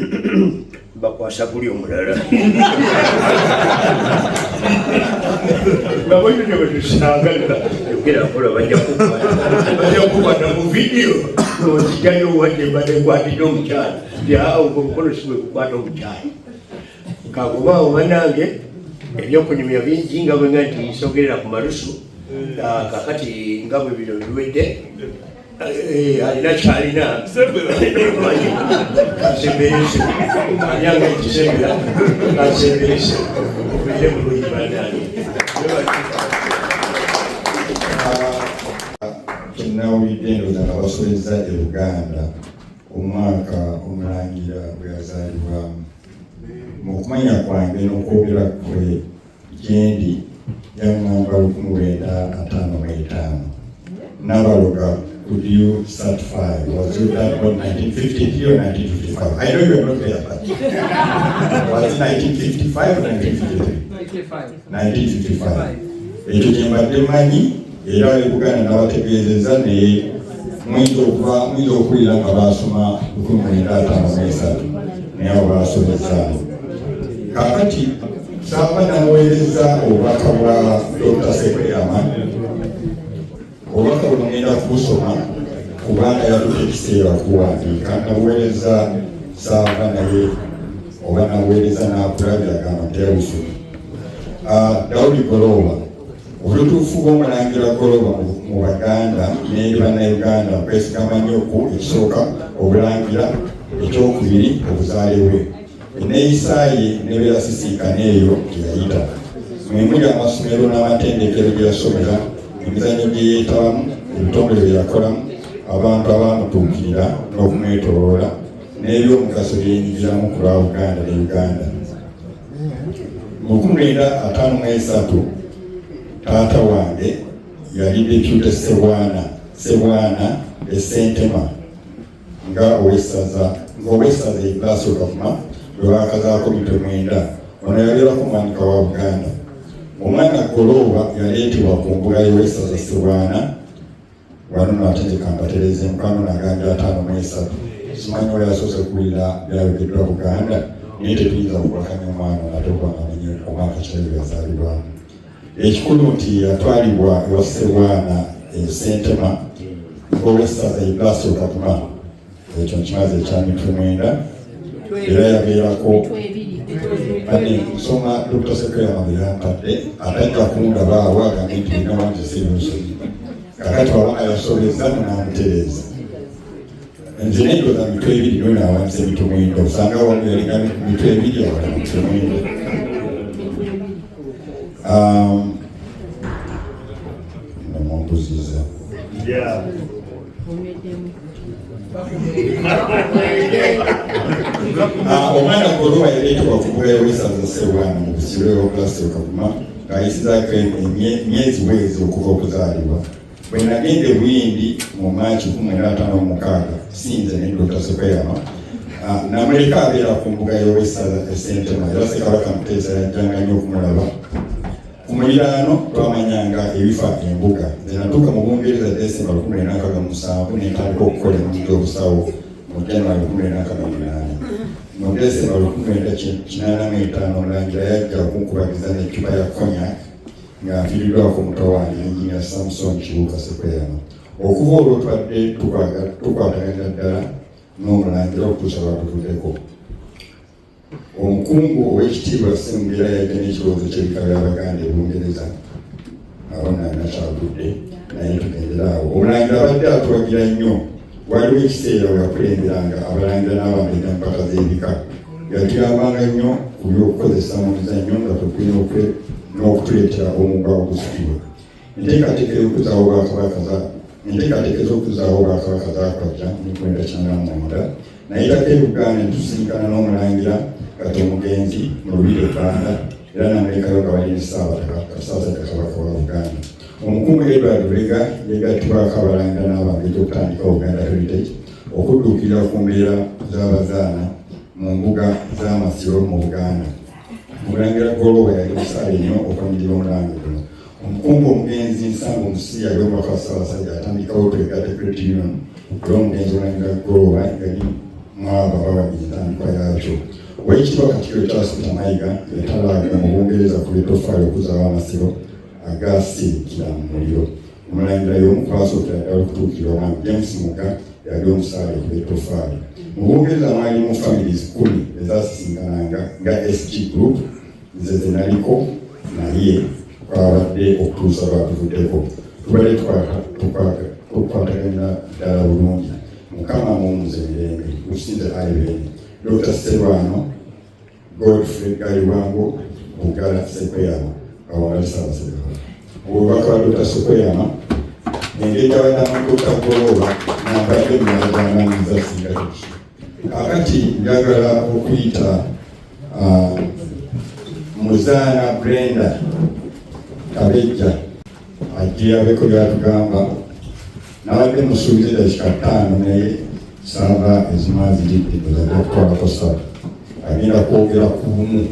bakwasa guli omulala nga bwetutyo bwetusanga yogera mpola, bajja kukwata mu vidiyo nozijjayo wadde mbadde nkwatidde omukyala ogwo omukono si bwe kukwata omukyala. Kakubaawo bannange, ebyokunyumya bingi nga bwenga nti nsogerera ku malusu. Kakati nga bwe bino biwedde, alina kyalina kasemberese anyanga ekisembera kasemberese obeere bulungi bannange. Kyenawulidde ndowooza. yasobezza e Buganda omwaka omulangira bwe yazaalibwamu. Mu kumanya kwange n'okwogera kwe gyendi yaŋŋamba 1955. Nabaloga, could you certify? Was it that one 1953 or 1955? I know you are not there, but was it 1955 or 1953? 1955. Ekyo kye mbadde mmanyi era e Buganda nabategeezezza, naye muyinza okuba muyinza okuwulira nga baasoma 1953, naye abo baasobezaawo. Kaakati saaba namuweereza obubaka bwa Dr. Sekweyama. Obubaka buno ngenda kubusoma kubanga yatuka ekiseera kuwandiika. Nabuweereza saava, naye oba nabuweereza n'akulabye agamba nti yabusoma. Daudi Golooba, obutuufu bw'omulangira Golooba mu Baganda n'eri Bannayuganda kwesigama nnyo ku ekisooka obulangira, ekyokubiri obuzaale bwe, enneeyisa ye ne bye yasisinkana eyo gye yayita, mwe muli amasomero n'amatendekero gye yasomera, emizannyo gye yeetabamu, ebitongole bye yakolamu, abantu abamutuukirira n'okumwetooloola, n'ebyomugaso bye yenyigiramu ku lwa Buganda ne Uganda. Mu 1953 taata wange yali deputy Sebwana Sebwana Esentema nga owessaza Ibraso Kavuma bwe baakazaako mitwe mwenda. Ono yabeerako muwanika wa Buganda. Omwana Golooba yaleetebwa ku mbuga y'owessaza Sebwana. Wano nategeka mbatereze mukwano nagambye 53, simanyi oyo yasoose kuwulira byayogeddwa Buganda, naye tetuyinza kuwakanya omwana ate okuba nga amenye omwaka kirayo yazaalibwamu. Ekikulu nti yatwalibwa ewa Sebwana Esentema ng'owessaza Ibraso Kavuma. Ekyo nkimaze ekya mitwe mwenda. Era yabeerako ane nsoma Dr. Sekweyama bye yampadde, atajja kundaba awo agambe nti bina wange sirunsobi. Kakati wabanga yasobezza munaamutereeza. Nze nendoza mitwe ebiri, naye naawandisa emitwe mwenda, osanga awamu yalinga mitwe ebiri, awala mitwe mwenda. Namwambuziza. Yeah. Omwana Golooba yaleetebwa ku mbuga y'owessaza Sebwana mu Busiro Obulasio Kavuma ng'ayisizaako emyezi bwezi okuva okuzaalibwa. Bwe nagenda e Buyindi mu Maaci 1956, sinze ne Dr. Sekweyama, namuleka abeera ku mbuga y'owessaza Esentema, era Ssekabaka Muteesa yajjanga nnyo okumulaba. Ku muliraano twamanyanga ebifa embuga. Nze natuuka mu Bungereza Desemba 1967 ne ntandika okukola emirimu gy'obusawo mu January 1968. Mu Desemba 1985 omulangira yajja okunkubagiza n'eccupa ya cognac nga nfiiriddwako muto wange Engineer Samson Kibuuka Sekweyama. Okuva olwo tubadde tukwataganira ddala n'omulangira okutuusa lwatuvuddeko. Omukungu ow'ekitiibwa Ssemugera yajja n'ekirowoozo ky'ebika by'Abaganda e Bungereza. Awo nakyagudde, naye tugendera awo. Omulangira abadde atuwagira nnyo. Waliwo ekiseera we yakulemberanga abalangira n'abambejja mu mpaka z'ebika. Yatuyambanga nnyo ku by'okukozesa mu mizannyo nga tulina n'okutuleetera omugwa ogusitulwa. Enteekateeka ez'okuzaawo obwakabaka zakwajja mu 1999. Nayitako e Buganda ne tusinkana n'omulangira kati omugenzi mu lubiri ebbanda, era namulekayo nga bali ne Ssaabasajja Kabaka wa Buganda. Omukungu Edward Lubega yegattibwako abalangira n'abambejja okutandikawo Buganda Heritage okudduukirira ku mbeera z'abazaana mu mbuga z'amasiro mu Buganda. Omulangira Golooba yali musaale nnyo okwanjulira omulango guno. Omukungu omugenzi Nsamba Omusi yali omubaka wa Ssaabasajja atandikawo Twegatte Credit Union, era omugenzi Omulangira Golooba yali mwabo abawagira entandikwa yaakyo. Oweekitiibwa Katikkiro Charles Peter Mayiga yatalaaga mu Bungereza ku lw'ettofaali okuzaawo amasiro agaasirikira mu muliro. Omulangira y'omu ku basookera ddala okutuukirira omwami James Mugga yali omusaale ku lw'ettofaali. Mu Bungereza mwalimu families 10 ezasisinkananga nga SG Group, nze ze naliko naye twabadde okutuusa lwatuvuddeko. Tubadde tukwatagana ddala bulungi. Mukama muwumuze mirembe. Kusinze Irene. Dr. Serwano Godfrey Galiwango Bugala Sekweyama awangale Ssaabasajja. Obubaka bwa Dr. Sekweyama Engeri gyabaddamu Dr. Golooba nambadde mulazamanyiza singa tekyo. Kakati njagala okuyita Muzaana Brenda Kabejja ajje abeko byatugamba. Nabadde musuubiza eddakiika 5 naye saava ezimu aziridde ozadde okutwalako 3. Agenda kwogera ku bumu.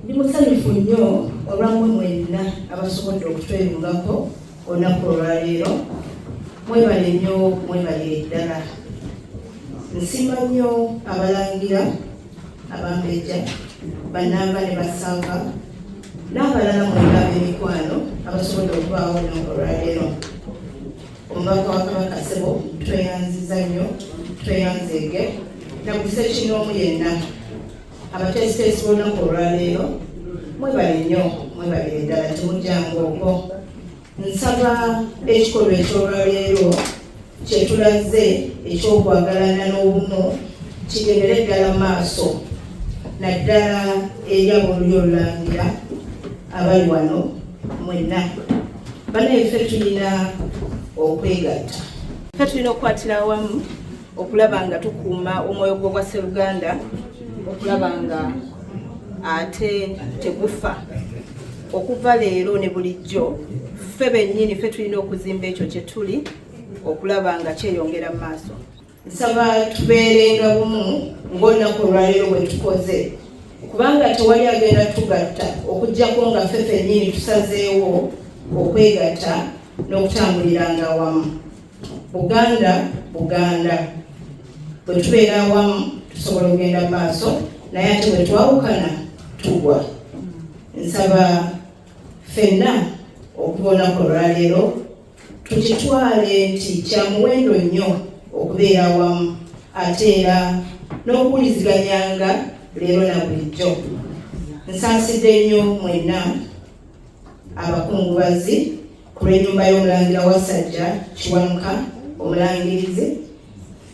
Ndi musanyufu nnyo olwammwe mwenna abasobodde okutweyungako olunaku olwaleero. Mwebale nnyo, mwebalire ddala. Nsiima nnyo abalangira, abambejja, bannamba ne basava n'abalala mwenna ab'emikwano abasobodde okubaawo olunaku olwaleero. Omubaka wa Kabaka Ssebo tweyanziza nnyo, tweyanzeege na buli ssekinnoomu yenna. Abateesiteesi b'olunaku olwaleero mwebale nnyo, mwebalire ddala, temujjanga okwo. Nsaba ekikolwa eky'olwaleero kye tulaze eky'okwagalana n'obumu kigendere ddala mu maaso, naddala eri ab'olulyo olulangira abali wano mwenna. Bannaffe ffe tulina okwegatta, ffe tulina okukwatira awamu okulaba nga tukuuma omwoyo gw'obwa sseruganda, okulaba nga ate tegufa. Okuva leero ne bulijjo ffe bennyini ffe tulina okuzimba ekyo kye tuli okulaba nga kyeyongera mu maaso. Nsaba tubeerenga bumu ng'olunaku olwaleero bwe tukoze, kubanga tewali agenda tugatta okuggyako nga ffe ffennyini tusazeewo okwegatta n'okutambuliranga awamu. Buganda, Buganda, bwe tubeera awamu tusobola okugenda mu maaso, naye ate bwe twawukana tugwa. Nsaba ffenna okuva olunaku olwaleero tukitwale nti kya muwendo nnyo okubeera awamu, ate era n'okuwuliziganyanga leero na bulijjo. Nsaasidde nnyo mwenna abakungubazi ku lw'ennyumba y'omulangira Wasajja Kiwanuka omulangirizi.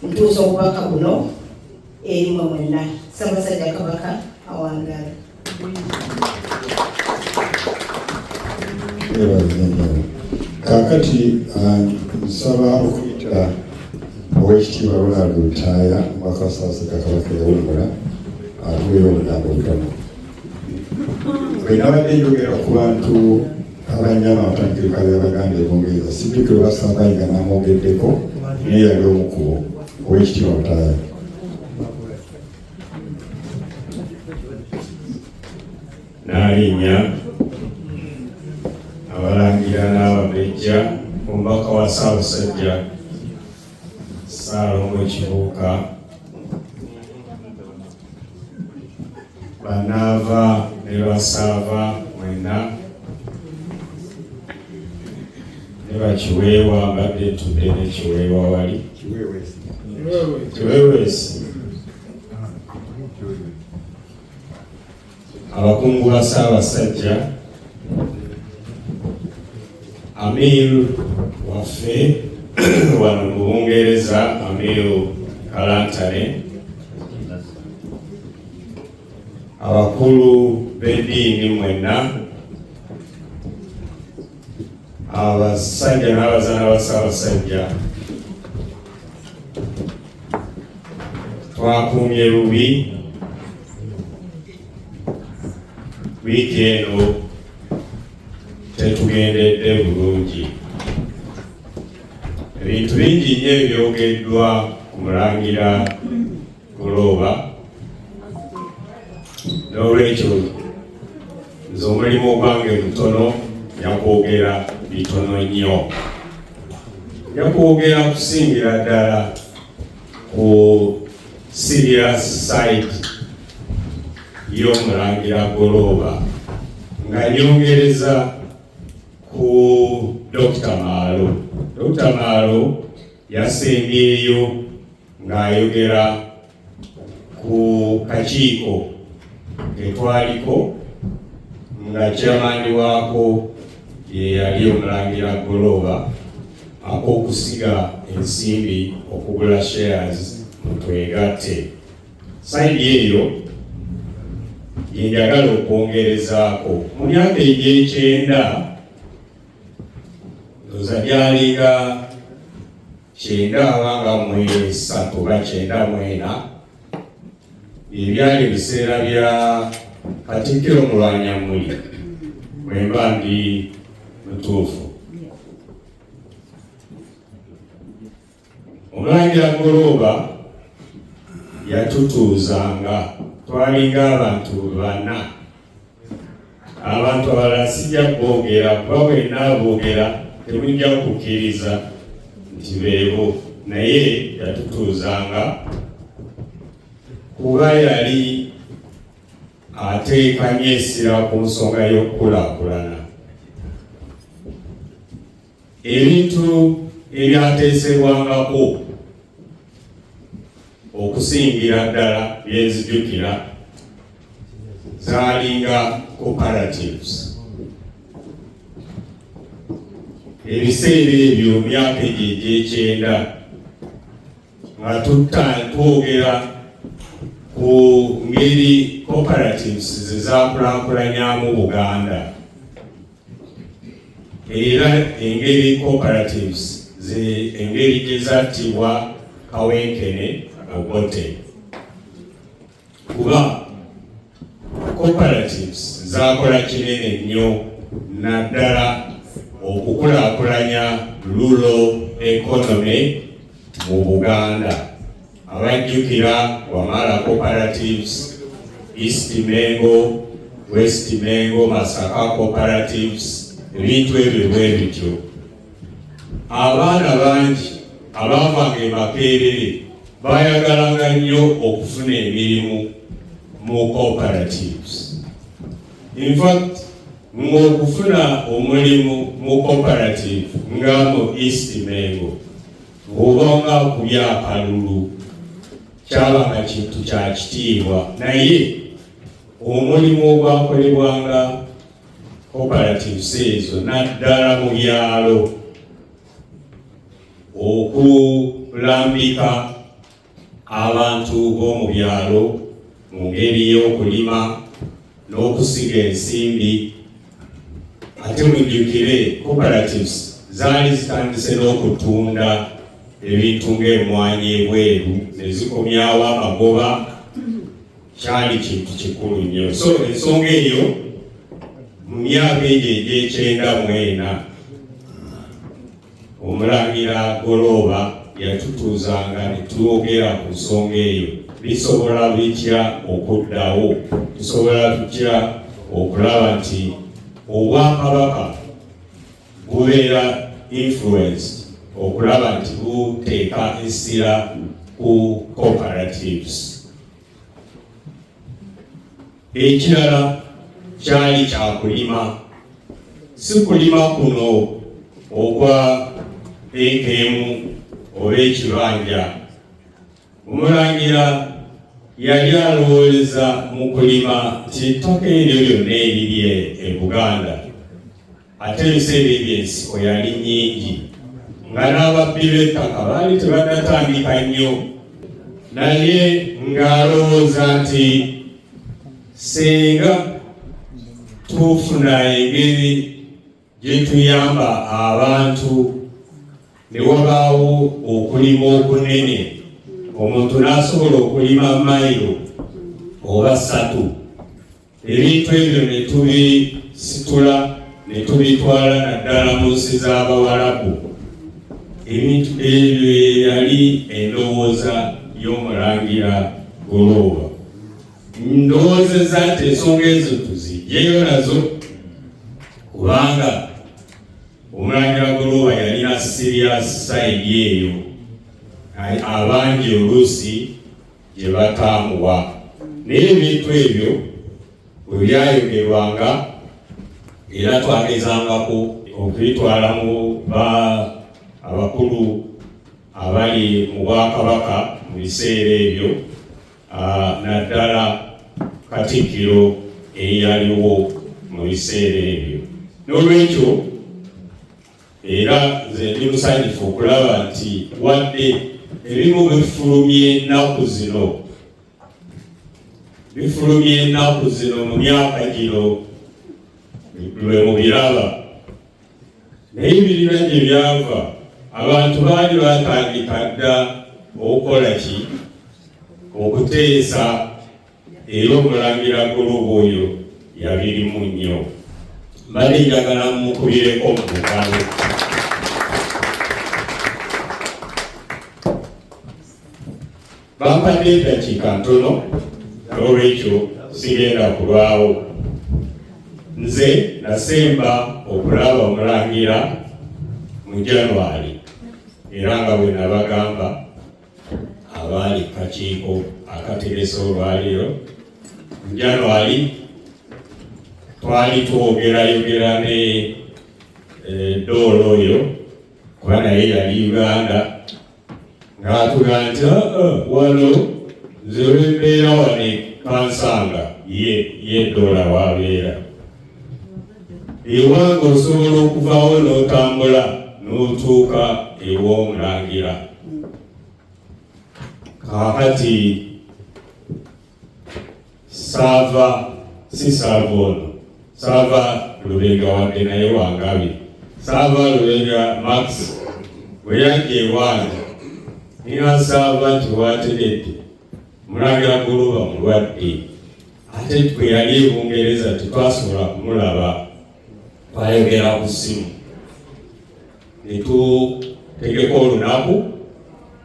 Ntuusa obubaka buno eri mwe mwenna. Ssaabasajja Kabaka awangaale. Kaakati nsaba okuyita Oweekitiibwa Ronald Lutaaya, omubaka wa Ssaabasajja Kabaka eyawummula, atuweere obugambo obutono. Bwe nabadde njogera ku bantu abanyama abatandikira by'Abaganda e Bungereza, sijjukira oba Ssaabasajja namwogeddeko, naye yali omu ku bo. Oweekitiibwa Lutaaya. N'alinnya abalangira n'abambejja, omubaka wa Ssaabasajja Ssaalongo Kibuuka, banaava ne basaava mwenna ne bakiweewa, mbadde ntudde ne Kiweewa wali Kiweweesi, abakungu ba Ssaabasajja, Amir waffe wano mu Bungereza, Amir Kalantale, abakulu b'eddiini mwenna, abasajja n'abazaana ba Ssaabasajja, twakuumye bubi wiiki eno, tetugendedde bulungi. Ebintu bingi nnyo ebyogeddwa ku mulangira Golooba, n'olwekyo nze omulimu ogwange mutono, nja kwogera bitono nnyo. Nja kwogera kusingira ddala ku serious side y'omulangira Golooba, nga nyongereza ku Dr. Maalo. Dr. Maalo yasembyeyo ng'ayogera ku kakiiko ketwaliko nga chairman waako ye yali omulangira Golooba, ak'okusiga ensimbi okugula shares mu Twegatte. Side eyo gye njagala okwongerezaako. Mu myaka egy'ekyenda, ndowooza gyalinga 93 oba 94, ebyali ebiseera bya Katikkiro Mulwanyammuli, bwe mba ndi mutuufu. Omulangira Golooba yatutuuzanga, twalinga abantu bana. Abantu abalala sijja boogera, kuba bwenna boogera temujja kukkiriza nti beebo, naye yatutuuzanga kuba yali ateeka nnyo essira ku nsonga y'okukulaakulana. Ebintu ebyateesebwangako okusingira ddala byenzijukira zaalinga cooperatives. Ebiseera ebyo, myaka egyo egy'ekyenda, nga tutta twogera ku ngeri cooperatives ze zakulaakulanyamu Buganda, era engeri cooperatives ze engeri gye zattibwa Kawenkene Obote, kuba cooperatives zakola kinene nnyo, naddala okukulaakulanya rural economy mu Buganda. Abajjukira Wamala cooperatives, East Mengo, West Mengo, Masaka cooperatives, ebintu ebyo bwe bityo. Abaana bangi abaavanga e Makerere bayagalanga nnyo okufuna emirimu mu cooperatives. In fact, ng'okufuna omulimu mu cooperative nga mu East Mengo, ng'oba nga akubye akalulu, kyabanga kintu kya kitiibwa. Naye omulimu ogwakolebwanga cooperatives ezo, naddala mu byalo, okulambika abantu b'omu byalo mu ngeri y'okulima n'okusiga ensimbi. Ate mujjukire, cooperatives zaali zitandise n'okutunda ebintu ng'emmwanyi ebweru ne zikomyawo amagoba. Kyali kintu kikulu nnyo. So ensonga eyo, mu myaka egyo egy'ekyenda mu ena, Omulangira Golooba yatutuuzanga ne twogera ku nsonga eyo: bisobola bitya okuddawo? Tusobola tutya okulaba nti obwakabaka bubeera influenced okulaba nti buteeka essira ku cooperatives? Ekirala kyali kyakulima, si kulima kuno okwa eka emu oba ekibanja. Omulangira yali alowooleza mu kulima nti ettaka eryo lyonna eriri e Buganda, ate ebiseera ebyo ensiko yali nnyingi, nga n'ababbi b'ettaka baali tebannatandika nnyo, naye ng'alowooza nti singa tufuna engeri gye tuyamba abantu ne wabaawo okulima okunene, omuntu n'asobola okulima mayiro oba 3, ebintu ebyo ne tubisitula ne tubitwala naddala mu nsi z'Abawalabu. Ebintu ebyo yali endowooza y'Omulangira Golooba. Ndowoozeza nti ensonga ezo tuzijjeyo nazo, kubanga Omulangira Golooba yalina serious side eyo abangi oluusi gye bataamuwa. Naye ebintu ebyo bwe byayogerwanga, era twagezangako okubitwala mu ba abakulu abali mu bwakabaka mu biseera ebyo, naddala Katikkiro eyaliwo mu biseera ebyo. N'olwekyo era nze ndi musanyufu okulaba nti wadde ebimu bifulumye ennaku zino. Bifulumye ennaku zino mu myaka gino lwe mubiraba, naye birina gye byava. Abantu baali batandika dda okukola ki? Okuteesa. Era omulangira Golooba oyo yabirimu nnyo. Mbadde njagala mukubireko mu bugalo. Bampadde eddakiika ntono, n'olwekyo sigenda kulwawo. Nze nasemba okulaba omulangira mu January, era nga bwe nabagamba abaali ku kakiiko akategese olwaleero, mu January twali twogerayogera ne Doola oyo, kuba naye yali Uganda, ng'atugamba nti wano nze lwembeera wano kansanga ye Doola wabeera ewange, osobola okuvaawo n'otambula n'otuuka ew'omulangira. Kaakati saava si saava ono saava Lubega, wadde naye wangabi, saava Lubega Max bwe yajja ewange ninasaava nti wategedde mulangira Guluba mulwadde, ate bwe yali e Bungereza tetwasobola kumulaba, twayogera ku ssimu ne tutegeka olunaku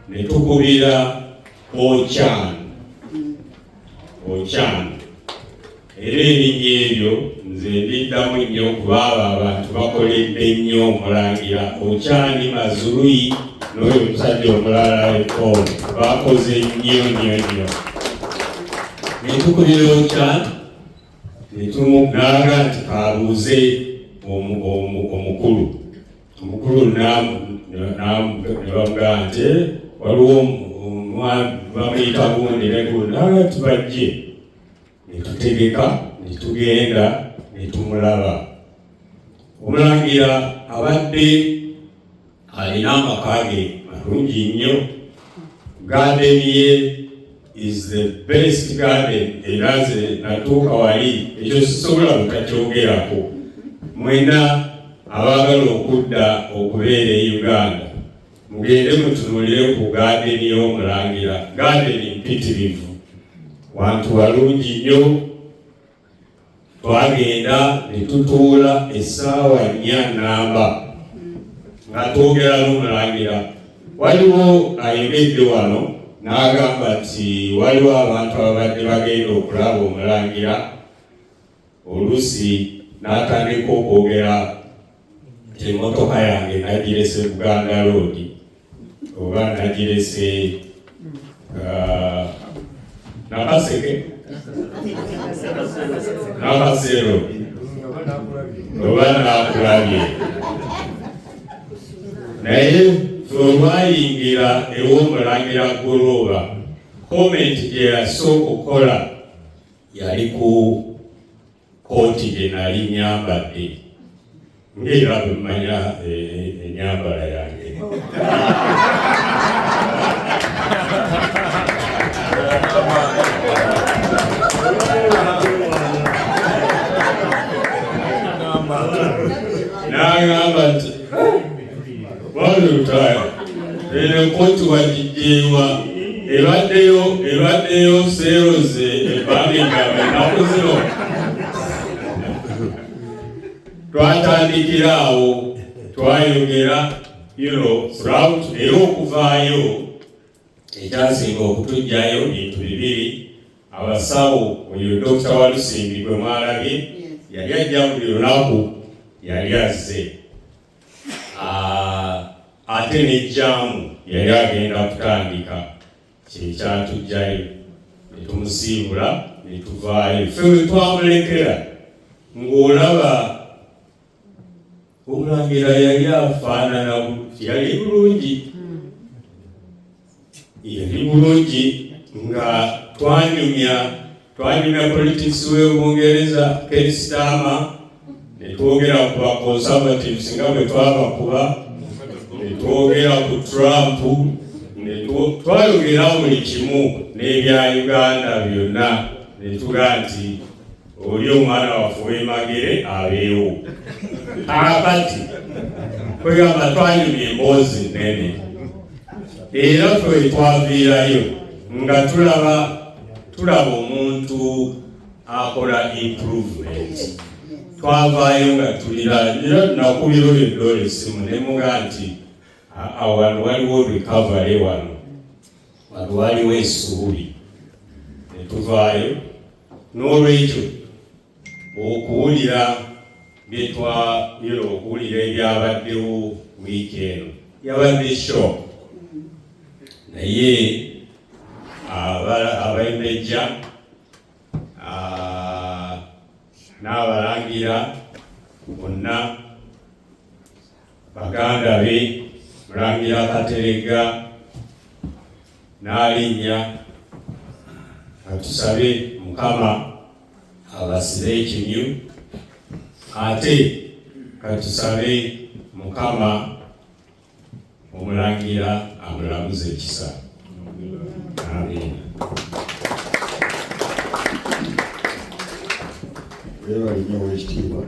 ne tukubira Ochan Ochan. Era erinnya eryo nze ndiddamu nnyo, kubaaba abantu bakoledde nnyo omulangira. Ochani Mazurui n'oyo omusajja omulala Paul bakoze nnyo nnyo nnyo. Ne tukubira Ochan ne tumugamba nti kabuuze omukulu. Omukulu ne bamugamba nti waliwo bamuyita gundi ne gundi, naga tubajje. Ne tutegeka ne tugenda ne tumulaba. Omulangira abadde alina amaka ge malungi nnyo, garden ye is the best garden, era nze natuuka wali ekyo sisobola butakyogerako. Mwena abaagala okudda okubeera e Uganda, mugende mutunulire ku garden y'omulangira. Garden mpitirivu, wantu walungi nnyo. Twagenda ne tutuula essaawa 4 namba nga twogera n'omulangira. Waliwo ayogedde wano n'agamba nti waliwo abantu ababadde bagenda okulaba omulangira, oluusi n'atandika okwogera nti emmotoka yange nagirese Buganda Road oba nagirese Nakaseke, Nakasero oba Nakulabye. Naye fe olwayingira ew'omulangira Golooba, comment gye yasooka okukola yali ku kooti gye nali nyambadde, ng'era bwe mmanya ennyambala yange. N'agamba nti wali Lutaaya, eno ekooti wagijjeewa? Ebaddeyo sales e Birmingham ennaku zino? Twatandikira awo, twayogera throughout. Era okuvaayo ekyasinga okutujjayo bintu bibiri. Abasawo, oyo Dr. Walusimbi gwe mwalabye yali ajja buli lunaku, yali azze, ate ne jam yali agenda kutandika, kyekyatujjayo ne tumusiibula ne tuvaayo. Ffe we twamulekera ng'olaba omulangira yali afaanana, yali bulungi, yali bulungi, nga twanyumya politics w'e Bungereza Keir Starmer, ne twogera ku ba Conservatives nga bwe twabakuba, ne twogera ku Trump, ne twayogera buli kimu n'ebya Uganda byonna. Netugaa nti oli omwana waffe w'emagere abeewo. Kaakati kwegamba twanyumya emboozi nnene, era ffe twaviirayo nga tulaba omuntu akola improvement. Twavaayo nga tulira, era nakubira oyo eddoola essimu ne mugaa nti wano waliwo recovery, wano wano waliwo essuubi, ne tuvaayo. N'olwekyo okuwulira byetwa okuwulira ebyabaddewo wiiki eno yabadde shock, naye abembejja n'abalangira bonna baganda be, Mulangira Kateregga n'alinnya, katusabe Mukama abasire ekimyu, ate katusabe Mukama omulangira amulamuze ekisa. Amiina. Weebale nnyo, Oweekitiibwa.